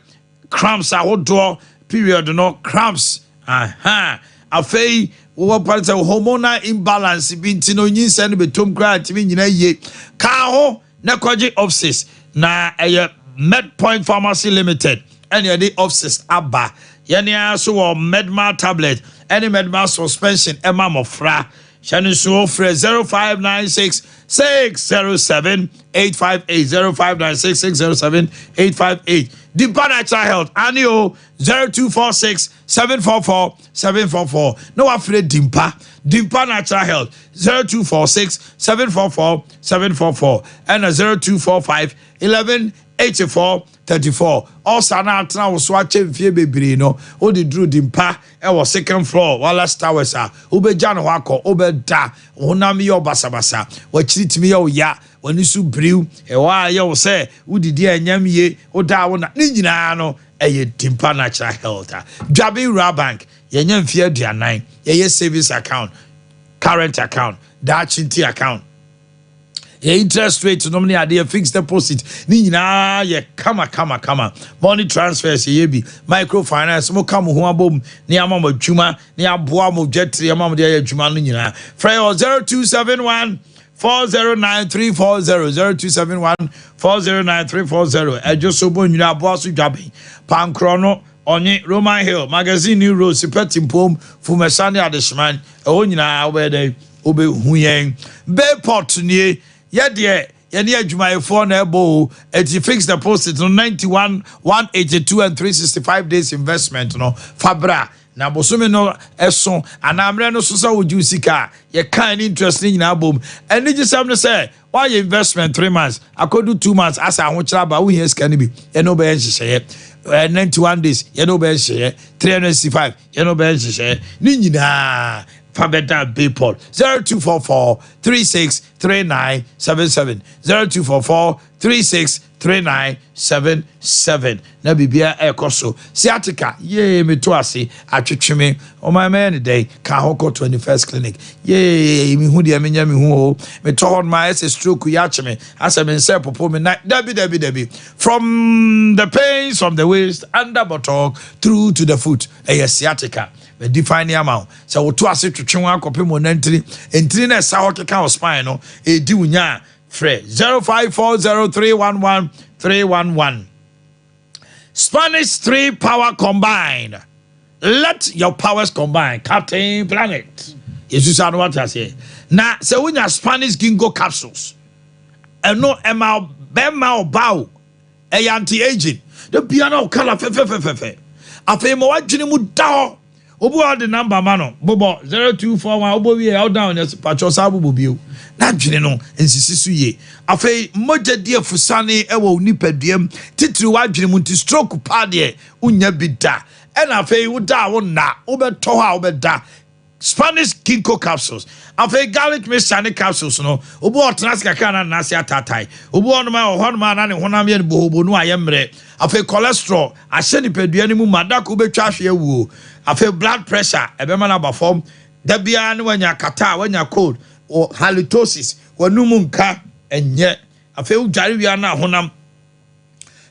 cramps ahodoɔ, period no cramps aha afei wowɔ pa sɛ hormonal imbalance bi nti no nyinsɛn no bɛtom koraa ntumi nyina yie ka ho na kɔgye opsis na ɛyɛ Medpoint Pharmacy Limited ɛne ɛde opsis aba yɛne ara so wɔ Medmal tablet ɛne Medmal suspension ɛma mmɔfra hyɛ no nso frɛ 0596 607 858 0596 607 858 Dimpa Natural Health ane o 0246 744 744 na wafrɛ Dimpa Dimpa Natural Health 0246 744 744 ɛna 0245 11 84 34 Ulcer no atena wo so akyɛ mfie bebree no wode duru Dimpa ɛwɔ second floor Wallace Towers a wobɛgya ne hɔ akɔ wobɛda wo honam yɛ wo basabasa w'akyiri tumi yɛ wo ya w'ani so biriw ɛhɔ a ɛyɛ wo sɛ wodidi a ɛnyam yie woda a wona ne nyinaa no ɛyɛ Dimpa Natural Health a Dwabe Rural Bank yɛnya mfie 40 yɛyɛ savings account current account daakye nti account yɛ interest rate nom ne adeɛ fixed deposit ne nyinaa yɛ kama kama kama money transfers yɛ bi microfinance mo ka mo ho abom ne ama mo adwuma ne aboa mo dwetire ama mo de ayɛ adwuma no nyinaa frɛ yɛ 0271 409 340 0271 409 340 ɛdwo so bɔ nwini aboa so dwaben pankorɔ no ɔnye Roman Hill Magazine New Road Sipɛtimpom Fumɛsa ne Adehyeman ɛhɔ nyinaa wobɛyɛ dɛ wobɛhu yɛn Bayport nie yɛ deɛ yɛne adwumayɛfoɔ na ɛbɔ o eti fixed deposit no 91 182 and 365 days investment no fa bra na bosome no ɛso anaa mmerɛ no so sɛ wogye wo sika a yɛka ne interest no nyinaa bom anigyesɛm no sɛ woayɛ investment 3 months akɔdu 2 months asa ahokyerɛ aba wohia sika no bi yɛne wobɛyɛ nhyehyɛeɛ 91 days yɛne wobɛyɛ nhyehyɛeɛ 365 yɛne wobɛyɛ nhyehyɛeɛ ne nyinaa fa bɛda Bayport 0244 36 3977 0244 36 3977 na biribia ɛrekɔ so sciatica yee meto ase atwetwe me ɔman mɛyɛ ne dɛn ka ho kɔ 21st clinic yee mehu deɛ menyɛ mehu o metɔ hɔ nom ayɛ sɛ stroke yi akye me asɛ me nsa popo me nan dabi dabi dabi from the pains from the waist under buttock through to the foot ɛyɛ sciatica define ama wo sɛ woto ase twetwe ho akɔpem wo nantiri ntiri na ɛsa hɔ keka wo spine no ɛdi wo nya a frɛ 0540311311 Spanish 3 power combined let your powers combine Captain Planet yɛsusa no wate aseɛ na sɛ wonya Spanish ginkgo capsules ɛno ɛma bɛrima ɔba o ɛyɛ anti-aging da bia na ɔkala fɛfɛfɛfɛ afei ma wadwene mu da hɔ obi wa de number ma no bobɔ 0241 wobɔ wie a wodan ne patwɔ saa bobɔ bio na adwene no nsisi so yie afei mogya di afusane ɛwɔ wo nipaduam titiri w'adwene mu nti stroke paa deɛ wonya bi da ɛna afei woda a wonna wobɛtɔ hɔ a wobɛda Spanish Ginkgo capsules. Afei garlic mixture ne capsules no, obi wɔ ɔtena ase kakra na n'ase ataatae. Obi wɔ hɔnom a wɔ hɔnom a na ne honam yɛ no bohobo no ayɛ mmerɛ. Afei cholesterol ahyɛ nipadua no mu ma da ko wobɛtwa ahwe awuo. Afei blood pressure ɛbɛma no aba fam. Da biara ne wanya kata, wanya cold, halitosis, w'anum nka ɛnyɛ. Afei wodware wia na honam.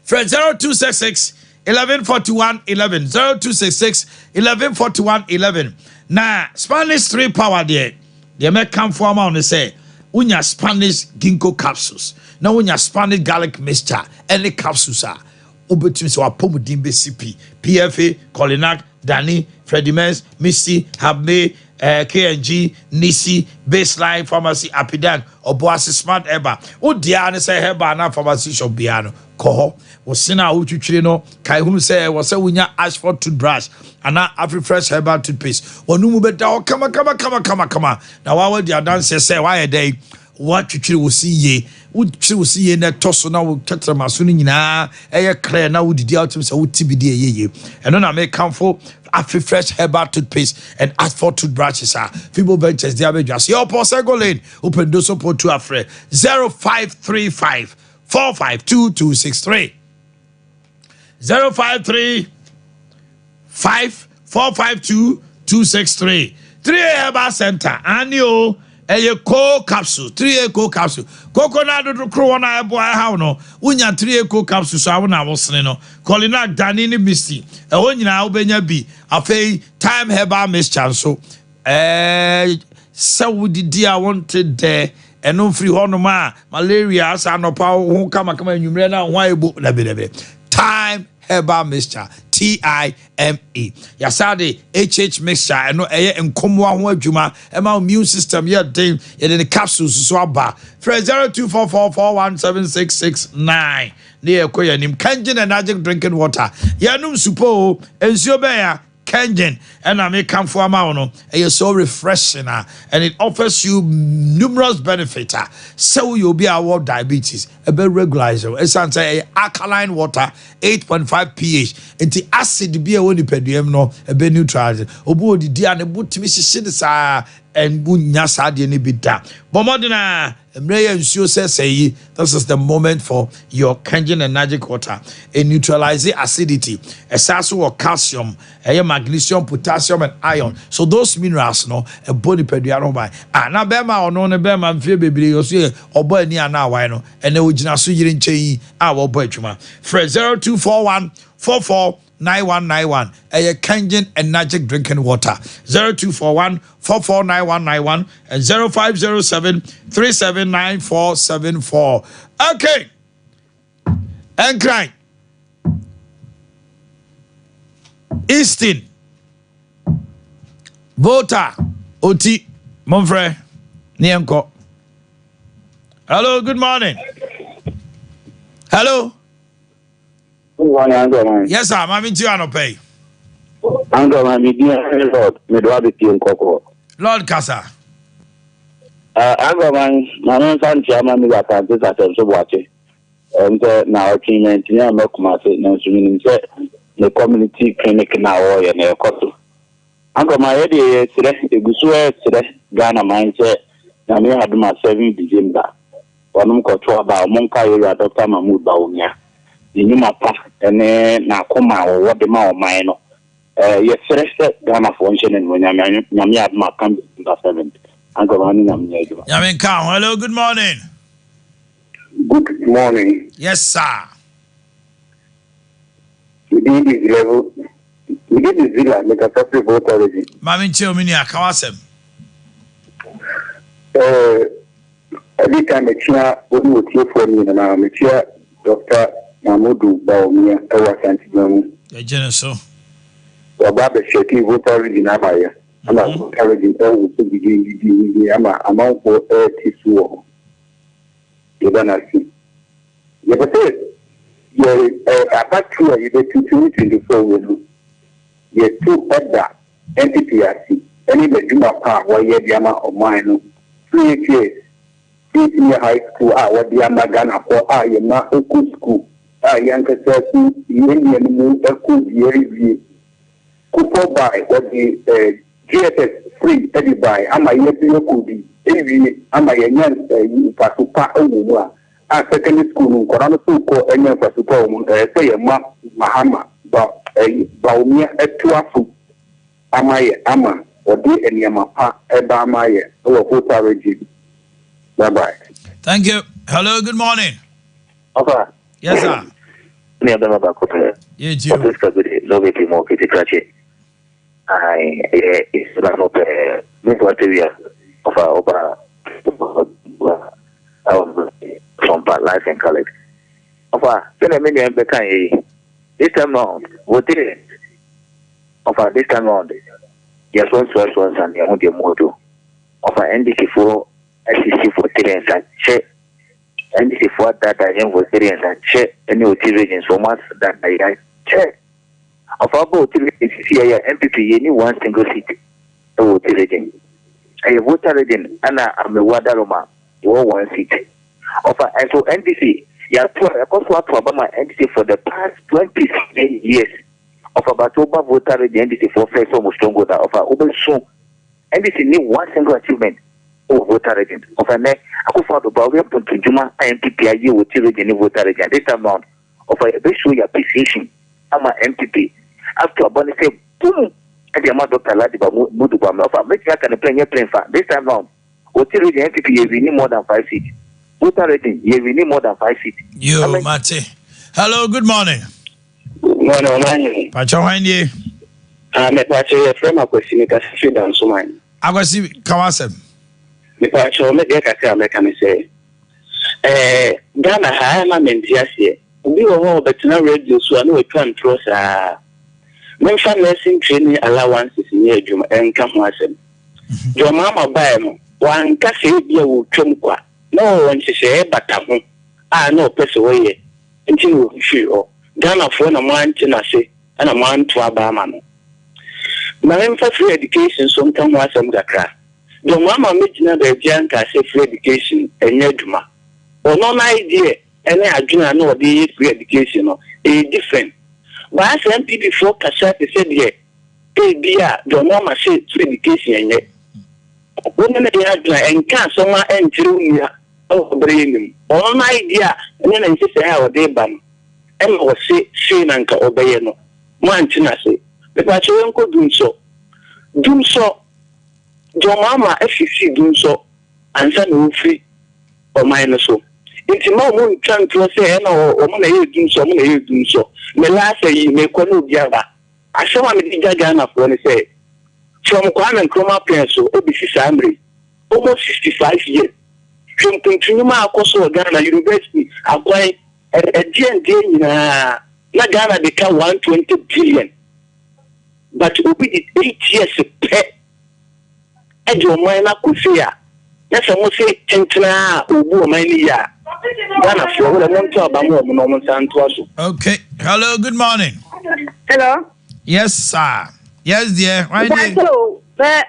Frɛ 0266 1141 11, 0266 1141 11. Na Spanish 3 power deɛ, deɛ mɛkamfo ama wo ne sɛ wonya Spanish Ginkgo capsules na wonya Spanish garlic mixture ɛne capsules a, wobɛtumi sɛ wapɔmuden bɛsi pi. PFA, Colinac, Dani, Fredimens, Misty, Habme, KNG, Nisi, Baseline Pharmacy, Apidan, Obuasi, Smart Eba. Wo deɛ ne sɛ herbal na pharmacy shop biara no, kɔ hɔ. Wo sene a wotwitwiri no, kae hunu sɛ ɛwɔ sɛ wonya Ashford toothbrush anaa Afrifresh herbal toothpaste. Wɔn mu bɛda hɔ kama kama kama kama kama. Na wawa di adanseɛ sɛ wayɛ dɛ woatwitwiri wo si yie. Wotwitwiri wo si yie na ɛtɔ so na wo tɛtɛrɛma so no nyinaa ɛyɛ clear na wodidi a wotumi sɛ wote bi di ɛyɛ yie. Ɛno na mekamfo Afrifresh herbal toothpaste and Ashford toothbrushes a Fibo Ventures de abɛdwa so. Yɛwɔ Pɔsɛgo Lane, open do so pɔ tu afrɛ 0535 452263, 053 5 452 263. 3A Herbal Center ani o, ɛyɛ co capsule, 3A co capsule. Koko na adodo koro wɔn a ɛboa ɛhaw no, wonya 3A co capsule so awo na awosene no. Colinac, Dani ne Misty, ɛhɔ nyinaa wobɛnya bi. Afei Time herbal mixture nso, sɛ wodidi a wɔnte dɛ, ɛno mfiri hɔnom a malaria asa anɔpa ho kamakama, anwummerɛ no a ho ayɛ bo dabidabi. Time herbal mixture, Time. Yasa de HH mixture, ɛno ɛyɛ nkɔmmoa ho adwuma, ɛma immune system yɛ den. Yɛde ne capsules so aba. Frɛ 0244417669 ne yɛkɔ yɛn anim. Kangen Energetic drinking water, yɛnom supo o, nsuo bɛn a Kangen ɛna mekamfo ama wo no, ɛyɛ so refreshing a and it offers you numerous benefits a sɛ woyɛ obi a wɔ diabetes, ɛbɛ regularize wo, ɛsiane sɛ ɛyɛ alkaline water, 8.5 pH, nti acid bi a ɛwɔ nipadua mu no ɛbɛ neutralize. Obi wɔ didi a ne bo tumi hyehye ne saa, ɛnwonya saa adeɛ no bi da. Bɔ mmɔden a mmerɛ yɛ nsuo sɛ sɛ yi, this is the moment for your Kangen Energetic water. It neutralize acidity. Ɛsaa so wɔ calcium, ɛyɛ magnesium, potassium and iron, so those minerals no ɛbɔ nipadua no ho ban. Ah, na bɛrima a ɔno ne bɛrima mfie bebree ɔso yɛ ɔbɔ ani ana awae no, ɛnɛ ogyina so yere nkyɛn yi a wɔbɔ adwuma. Frɛ 0241 44 9191. Ɛyɛ Kangen Energetic drinking water, 0241 449191 and 0507 379474. Okay, Nkran, Easton, Volta, Oti, momfrɛ ne yɛnkɔ. Hello, good morning. Hello. Good morning, Uncle Man. Yes sir, maame nti anɔpɛ yi. Uncle Man, mi din ne Lord, mi do abɛpie Nkɔkɔ. Lord kasa. Uncle Man, maame nfa nkyia ma mi wɔ Asante Sasɛm so Boakye. Sɛ na ɔtwe na ntumi amma Kumase, nanso menim sɛ ne community clinic na wɔreyɛ na ɛkɔ so. Uncle Man, yɛ deɛ yɛsrɛ, egu so ɛsrɛ Ghana man sɛ Nyame adom a 7 December, wɔnom kɔto aba a ɔmo nka yɛwura Dr. Mahmood Bawumia. Ne nnwuma pa ne n'akoma a wɔwɔ de ma ɔman no. Yɛsrɛ sɛ Ghanafoɔ nhyɛ no animuonyam. Nyame adom a come December 7th. Uncle Man, ne Nyame nyɛ adwuma. Nyame nka ho. Hello, good morning. Good morning. Yes sir. Me din de Zilevo. Me din de Zila, mekasa firi Volta Region. Maame nkyɛn omi ni aka wasɛm. Ɛdi kan mekyia wo ne otiefoɔ no nyinaa. Mekyia Dr. Mahmudu Bawumia ɛwɔ Asantema mu. Yɛgye ne so. Waba abɛhyɛke Volta Region ama yɛ. Ama Volta Region ɛwɔ so gidigidi ama amanfoɔ ɛɛte so wɔ hɔ. Yɛda no ase. Yɛpɛ sɛ yɛ abatoɔ a yɛbɛtu 2024 wɔ no, yɛto ɛda NPP ase ɛne n'adwuma pa a wɔyɛ de ama ɔman no. Free SHS, free senior high school a wɔde ama Ghanafoɔ a yɛma ɛkɔ school a yɛnkasa so yɛn nuanom ɛkɔ wie wie. Kufuor by wɔde JSS free de bae ama yɛatumi akɔ bi awie ama yɛanya mfaso pa wɔ mu a, a secondary school no nkwadaa no nso rekɔ anya mfaso pa wɔ mu no, ɛyɛ sɛ yɛma Mahama ba ɛyi Bawumia toa so ama yɛ ama ɔde nneɛma pa ba ama yɛ wɔ Volta region. Bye bye. Thank you. Hello, good morning. Ɔfa. Yes, sir. Me abɛma baako pɛ. Yeah, you. Ɔfis kabiri lɔbi ti mu kiti krakye. Ae ɛyɛ nhyira no pɛɛ. Me nso ate wia ɔfa ɔba Sompa life and colored. Ɔfa sɛnea me nua bɛka yɛ yi this time round vote ɔfa this time round yɛsɔ nsoasoa nsa ne ɛho deɛ mu odo ɔfa NDC foɔ asisi vote nsa kyɛ NDC foɔ adada yɛn vote nsa kyɛ ɛne oti region so wɔn adada yɛn kyɛ. Ɔfa ɔba Oti region sisi yɛ yɛ NPP yɛ ni one single seat ɛwɔ Oti region. Ɛyɛ Volta region ɛna Amewu Adaroma wɔ one seat. Ɔfa ɛnso NDC yɛato a yɛkɔ so ato aba ma NDC for the past 27 years. Ɔfa but woba Volta region NDC foɔ fɛ sɛ ɔmo stronghold a ɔfa wobɛsu. NDC ni one single achievement ɛwɔ Volta region. Ɔfa ɛnɛ Akufo Addo ba woyɛ mpontodwuma a NPP ayɛ wɔ Oti region ne Volta region this time round ɔfa yɛbɛ show yɛ appreciation ama NPP ato aba no sɛ boom de ama Doctor Alhaji Bamudu Bawumia. Ɔfa mɛtumi aka no plain nyɛ plain fa this time round Oti region NPP yɛ winni more than five seat Volta region yɛ winni more than five seat. Yoo mate. Hello good morning. Good morning ɔman hene. Pakyɛ hwan nie? Ah me pakyɛ yɛ frɛ me Akwasi me kasa firi Dansoman. Akwasi ka w'asɛm. Me pakyɛ me deɛ kakra a mɛka ne sɛ ɛɛ Ghana ha ɛma mente aseɛ Obi wɔ hɔ a ɔbɛtena radio so a na watwa ntorɔ saa. Memfa nursing training allowances nyɛ adwuma nka ho asɛm. John Mahama baeɛ no, wanka sɛ ebia wɔretwam kwa. Na ɔwɔ nhyehyɛeɛ bata ho a na ɔpɛ sɛ ɔyɛ nti na ɔfirii hɔ. Ghanafoɔ na moante no ase na moanto aba ama no. Ma memfa free education nso nka ho asɛm kakra. John Mahama mmɛgyina baabiara nkaa sɛ free education nyɛ adwuma. Ɔno n'idea ɛne adwene a na ɔde yɛ free education no ɛyɛ different but asɛ NPP foɔ kasa te sɛ deɛ ebia deɛ ɔmo ama sɛ free education ɛnyɛ wo ne no yɛ adwene a ɛnka asɛm a ɛnkyerɛ wo nua ɛwɔ bere yɛ nim ɔno no idea ɛne ne nhyehyɛe a ɔde ba no ɛna ɔse sei na nka ɔbɛyɛ no mo ante no ase mepakyɛ yɛnkɔ dumsɔ dumsɔ deɛ ɔmo ama afisi dumsɔ ansa na ɔrefiri ɔman no so. Nti mma wɔn ntwa ntorɔ sɛ ɛna wɔn na ɛyɛ dumsɔ, wɔn na ɛyɛ dumsɔ. Me last ayi, mekɔ na obi aba. Asɛm a mede gya Ghanafoɔ ne sɛ, from Kwame Nkrumah pɛn so bɛsi saa mmerɛ yi, almost 65 years, hwɛ mpuntu nnwuma a akɔ so wɔ Ghana, university, akwan, ɛdeɛn deɛn nyinaa, na Ghana de ka 120 billion, but obi de 8 years pɛ de ɔman no akɔ sei a, na sɛ mo se tenten ara a ɔrebu ɔman no yie a, Ghanafoɔ, wo deɛ monto aba ma wɔn na wɔn nsa ntoa so. Okay, hello, good morning. Hello. Yes, sir. Yes, dear. Why dear? Hello. Me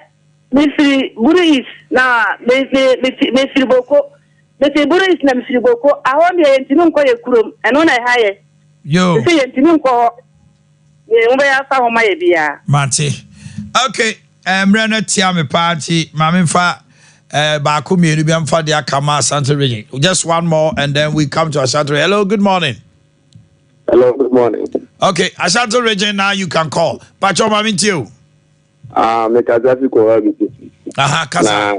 me firi Buru East na me me me me firi Boko. Me firi Buru East na me firi Boko. Ahɔ deɛ yɛntumi nkɔ yɛ kurom. Ɛno na ɛha yɛ. Yo. Sɛ yɛntumi nkɔ hɔ. Deɛ mobɛyɛ afa ho ma yɛ biara. Mate. Okay, eh, mmerɛ no atia me paa nti ma memfa eh, baako mmienu bi mfa de aka ma Asante region. Just one more and then we come to Ashanti. Hello, good morning. Hello, good morning. Okay, Ashanti region now you can call. Pacho ma mentie o. Ah, me kasa fi kɔwa bi ti. Aha, kasa. Na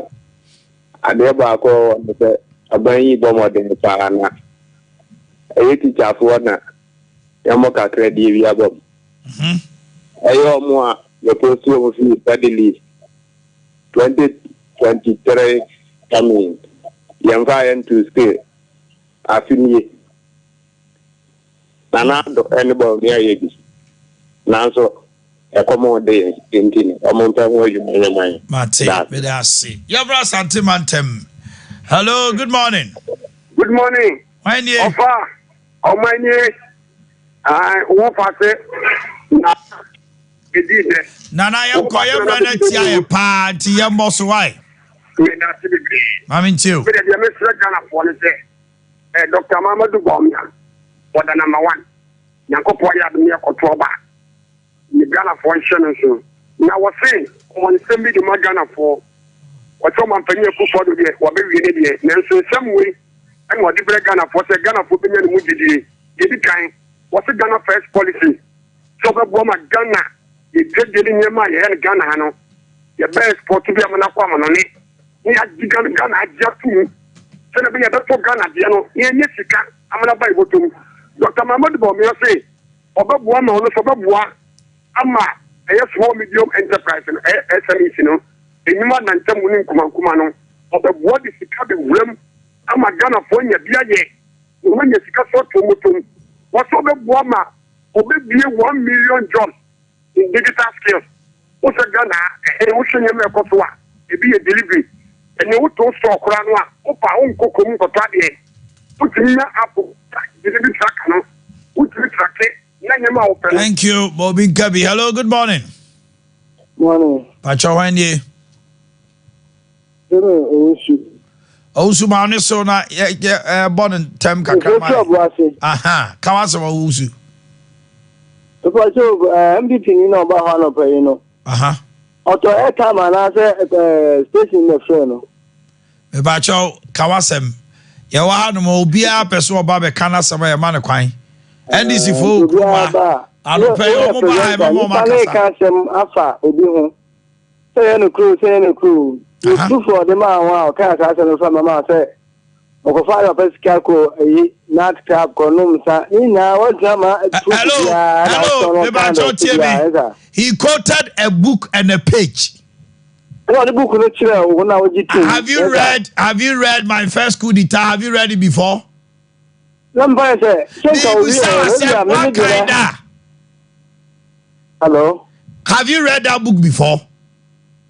adeɛ baako wɔ ne sɛ aban yi bɔ mmɔden paa na ɛyɛ tikyafoɔ na yɛmmɔ kakra di awia bɔ mu. Ɛyɛ wɔn a yɛposti wɔn fii study leave 2023 coming yɛmfa yɛn to school afe nie. Nana Addo ne Bawumia yɛ bi nanso ɛkɔm de yɛn nti no wɔn mpɛ ho adwuma nyɛ ma yɛn. Mate, meda ase. Yɛbra Asante Mantam. Hello, good morning. Good morning. Hwan nie? Ɔfa. Ɔman nie ae wo fa se na ɛdii dɛ. Nana yɛnkɔ yɛ mmerɛ no atia yɛ paa nti yɛ mmɔ so wai. Medase bebree. Maame ntie o. Medeɛ deɛ mesrɛ Ghana foɔ ne sɛ eh, Doctor Mamadou Bawumia ɔda number one. Nyankopɔn yɛ adom ne yɛkɔto ɔba a, ne Ghana foɔ nhyɛ no nso. Na wɔse ɔwɔ nsɛm bi de ma Ghanafoɔ. Wɔse Ɔmanpanin Akuffo Addo deɛ wabɛwie ne deɛ, nanso nsɛm wei na ɔde brɛ Ghanafoɔ sɛ Ghanafoɔ bɛnya ne mu gyedie. Deɛ ɛdi kan, wɔse Ghana First Policy, sɛ ɔbɛboa ma Ghana yɛ dwadie ne nneɛma a yɛyɛ no Ghana ha no, yɛbɛ export bi ama no akɔ amanɔne na yɛagye Ghana, Ghana agye ato mu sɛdeɛ ɛbɛyɛ yɛbɛtɔ Ghana deɛ no na yɛanya sika ama no aba yɛ bɔtɔ mu. Dɔkta Mahamadou Bawumia se ɔbɛboa ma ɔno nso ɔbɛboa ama ɛyɛ small medium enterprise no, ɛyɛ SMEs no, nnwuma nantamu ne nkumankuma no, ɔbɛboa de sika bɛwura mu ama Ghanafoɔ anya bi ayɛ na wɔanya sika so ato wɔn bɔtɔ mu. Wɔse ɔbɛboa ma ɔbɛbue 1 million jobs in digital skills. Wohwɛ Ghana a, ɛhɛn, wohwɛ nneɛma a ɛkɔ so a, ebi yɛ delivery. Ɛnɛ wotɔ store koraa no a, wopa a wonkɔ kurom nkɔtɔ adeɛ. Wotumi nya app delivery tracker no, wotumi tracke na nneɛma a wopɛ no. Thank you, Bobby Nkabi. Hello, good morning. Morning. Pacho hwan nie? Sɛnɛ Owusu. Owusu ma ne so na yɛ yɛ ɛbɔ ne ntɛm kakra ma. Ofi Ɔboase. Aha, ka w'asɛm, Owusu. Mpacho NPP ni na ɔba hɔ anɔpa yi no. Ɔtɔ airtime anaasɛ station na frɛ no? Mepakyɛw, ka w'asɛm. Yɛwɔ ha nom, obiara pɛ so ɔba bɛka n'asɛm a, yɛma no kwan. NDC fo wɔ kurom ha. Anɔpa yi ɔmo ba ha, yɛbɛma ɔmo akasa. Nipa ne ka asɛm afa obi ho. Sɛ yɛ no kuro, sɛ yɛ no kuro. Yɛtufo ɔde maa ho a ɔka saa asɛm no fa mama sɛ ɔkɔfa ayɛ ɔpɛ sika kɔ ayi night club kɔ nom nsa ne nyinaa wɔntena ma proof biara na Hello, ɔtɔn no ɔka mepakyɛw, tie me. He quoted a book and a page. Ɛna ɔde book no kyerɛ wo na wogye tom. Have you read My First Coup d'Etat? Have you read it before? Na mpa yɛ sɛ sɛ nka obi Mebisa wɔ hɔ asɛm ebi a meme wakan deɛ da. Hello. Have you read that book before?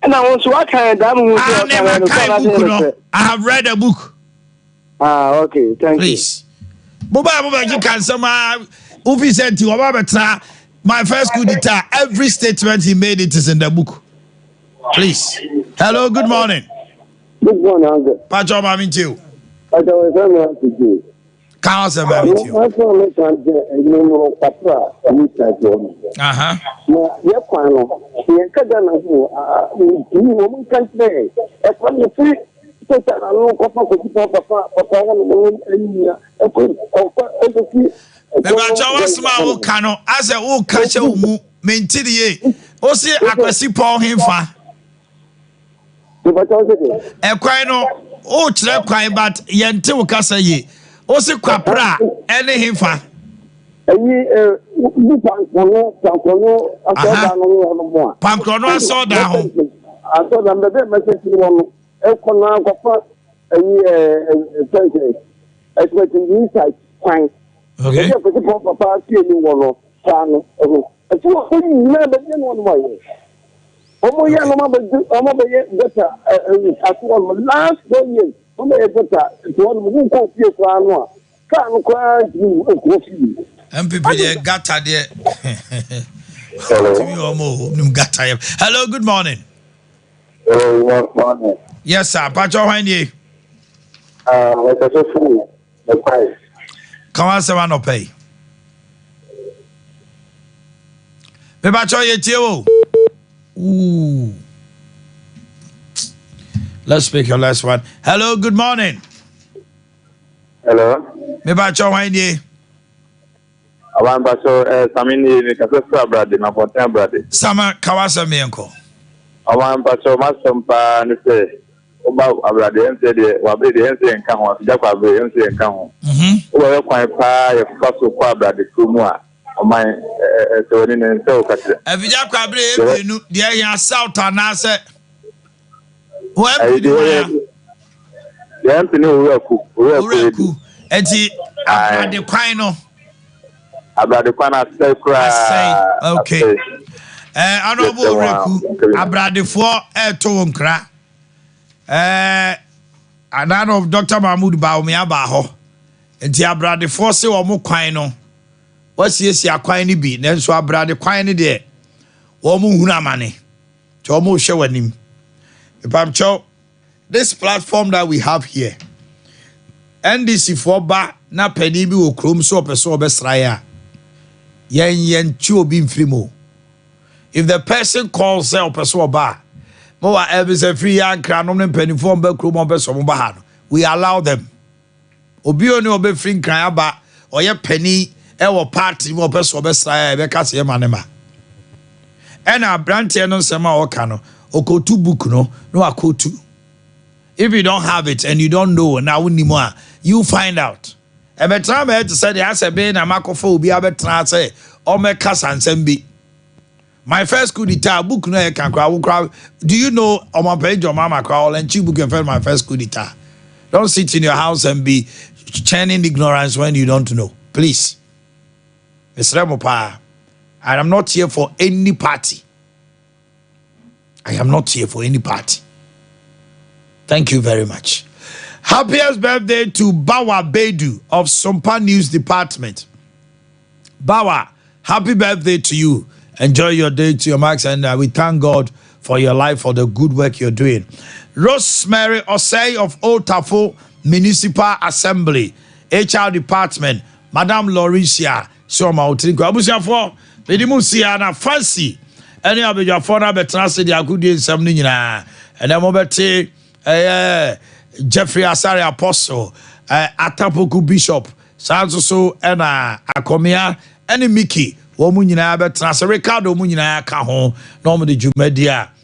Ɛna wo nso wakan daa mu hu sɛ I ɔka never no sɛ kan ɔna book sɛ no. no. I have read a book. Ah, okay, thank you. Please. Mo ba mo bɛ keka nsɛm a wofi sɛ nti wɔba bɛtena My First Coup d'Etat. Every statement he made, it is in the book. Please. Hello, good morning. Good morning, Uncle. Pacho, maame ntie o. Pacho, wọ́n fẹ́ mi láti jù. Ka asɛm, maame ntie o. Wọ́n fẹ́ mi kan jẹ́ ẹ̀yin mu kapra ẹ̀mí ìtajà ọ̀nà. Na yẹ kwan no, yẹn ka Ghana ho, ntumi wɔn nka nkyerɛ ɛkwan no firi sɛsɛ na no kɔfa kɔsi papa papa hɔ nom no ɛnyina ɛkɔ ɔkɔ ɛkɔsi. Mebakyɛ, wasɛm a woka no asɛ woka hyɛ wo mu, mente ne yie. Wo se Akwasi Pɔn hemfa? Ɛkwan no wokyerɛ kwan, but yɛnte wo kasa yie. Wo se Kwapra ɛne hemfa? Ɛyi ɛ bi Pankrono, Pankrono asɔɔdan no wɔ no mu a. Pankrono asɔɔdan ho. Asɔɔdan baabi a mɛsɛnti wɔ no ɛkɔ na akɔfa ɛyi ɛ ɛ fɛnsɛ ɛsɛnti inside kwan. Okay. Ɛbi akɔsi pɔn papa fie ni wɔ no saa no ɛho. Ɛti wɔ hɔ nyinaa baabi ɛna wɔn ayɛ. Wɔn yɛ no wɔn abɛdu wɔn abɛyɛ gutter ɛ ɛ aso hɔ nom last 4 years wɔn bɛyɛ gutter nti hɔ nom wɔn nkɔ fie koraa no a kaa no koraa ntumi nkɔ fie. NPP deɛ, gutter deɛ tumi wɔ mo nim gutter yɛ. Hello, good morning. Hello, morning. Yes sir, pakyɛ, hwan nie? Mɛkasa firi Mɛkwae. Ka w'asɛm anɔpa yi. Mepakyɛ, yɛtie wo. Ooh. Let's pick your last one. Hello, good morning. Hello. Mepakyɛ, hwan nie? Abanpaso ɛ Sami nie, mekasa firi Abrade, Mapɔnten Abrade. Sama, ka w'asɛm, yɛnkɔ. Abanpaso, m'asɛm paa ne sɛ woba Abrade ɛnsɛ deɛ wabere deɛ ɛnsɛ yɛnka ho afigya kɔ abere ɛnsɛ yɛnka ho. Wobɛhwɛ kwan paa yɛfa so kɔ Abrade kuro mu a ɔman ɛsɛ w'ani ne nsɛ wo kakyerɛ. Afigya kɔ abere yɛ mmienu deɛ, ɛhia south anaasɛ wɔ MP ne hwan a? Deɛ MP ne Owura Ku. Owura Ku. Eti Abrade kwan no. Abrade kwan asɛe koraa. Asɛe, okay. Honorable Owura Ku, abradefoɔ ɛɛto wo nkra. Anano Dr. Mahmood Bawumia baa hɔ. Nti abradefoɔ se wɔn kwan no, wasiesie akwan no bi, nanso abrade kwan no deɛ, wɔn nhunu amane. Nti wɔn rehwɛ w'anim. Mepamkyɛw, this platform that we have here, NDC foɔ ba na panin bi wɔ kurom so ɔpɛ sɛ ɔbɛsra yɛ a, yɛn yɛn ti obi mfiri mu. If the person calls sɛ ɔpɛ so ɔba a, mo wa Elvis afiri yɛ ankra nom ne mpanimfoɔ ɔmbɛ kurom, ɔmpɛ sɛ ɔmo ba ha no, we allow them. Obi oni ɔbɛfiri Nkran aba, ɔyɛ panin ɛwɔ party mu, ɔpɛ sɛ ɔbɛsra yɛ, ɛbɛka sɛ yɛma ne ma. Ɛna aberanteɛ no nsɛm a ɔka no, ɔkɔtu book no na wakɔtu. If you don't have it and you don't know na wonim a, you find out. Ɛbɛtena bɛyɛ te sɛ deɛ asɛ bɛyɛ na makɔfa obi abɛtena sɛ ɔmɛka nsɛm bi. My First Coup d'Etat book no yɛ kan koraa wo koraa. Do you know ɔmampanin John Mahama koraa ɔlɛnkyi book and My First Coup d'Etat? Don't sit in your house and be churning ignorance when you don't know, please. Mesrɛ mo paa. I am not here for any party. I am not here for any party. Thank you very much. Happiest birthday to Bawa Bedu of Sompa News Department. Bawa, happy birthday to you. Enjoy your day to your max, and we thank God for your life, for the good work you're doing. Rosemary Osei of Old Tafo Municipal Assembly, HR Department, Madam Lauricia, so ma otiri abusuafoɔ, mede mu si na fancy ɛne abadwafoɔ no abɛtena ase de agodie nsɛm no nyinaa. Ɛnɛ mobɛte ɛyɛ Jeffrey Asare Apostle, Atapoku Bishop, saa nso so ɛna Akɔmea ɛne Mickey, wɔn mu nyinaa bɛtena ase. Ricardo mu nyinaa ka ho na wɔn de dwumadi a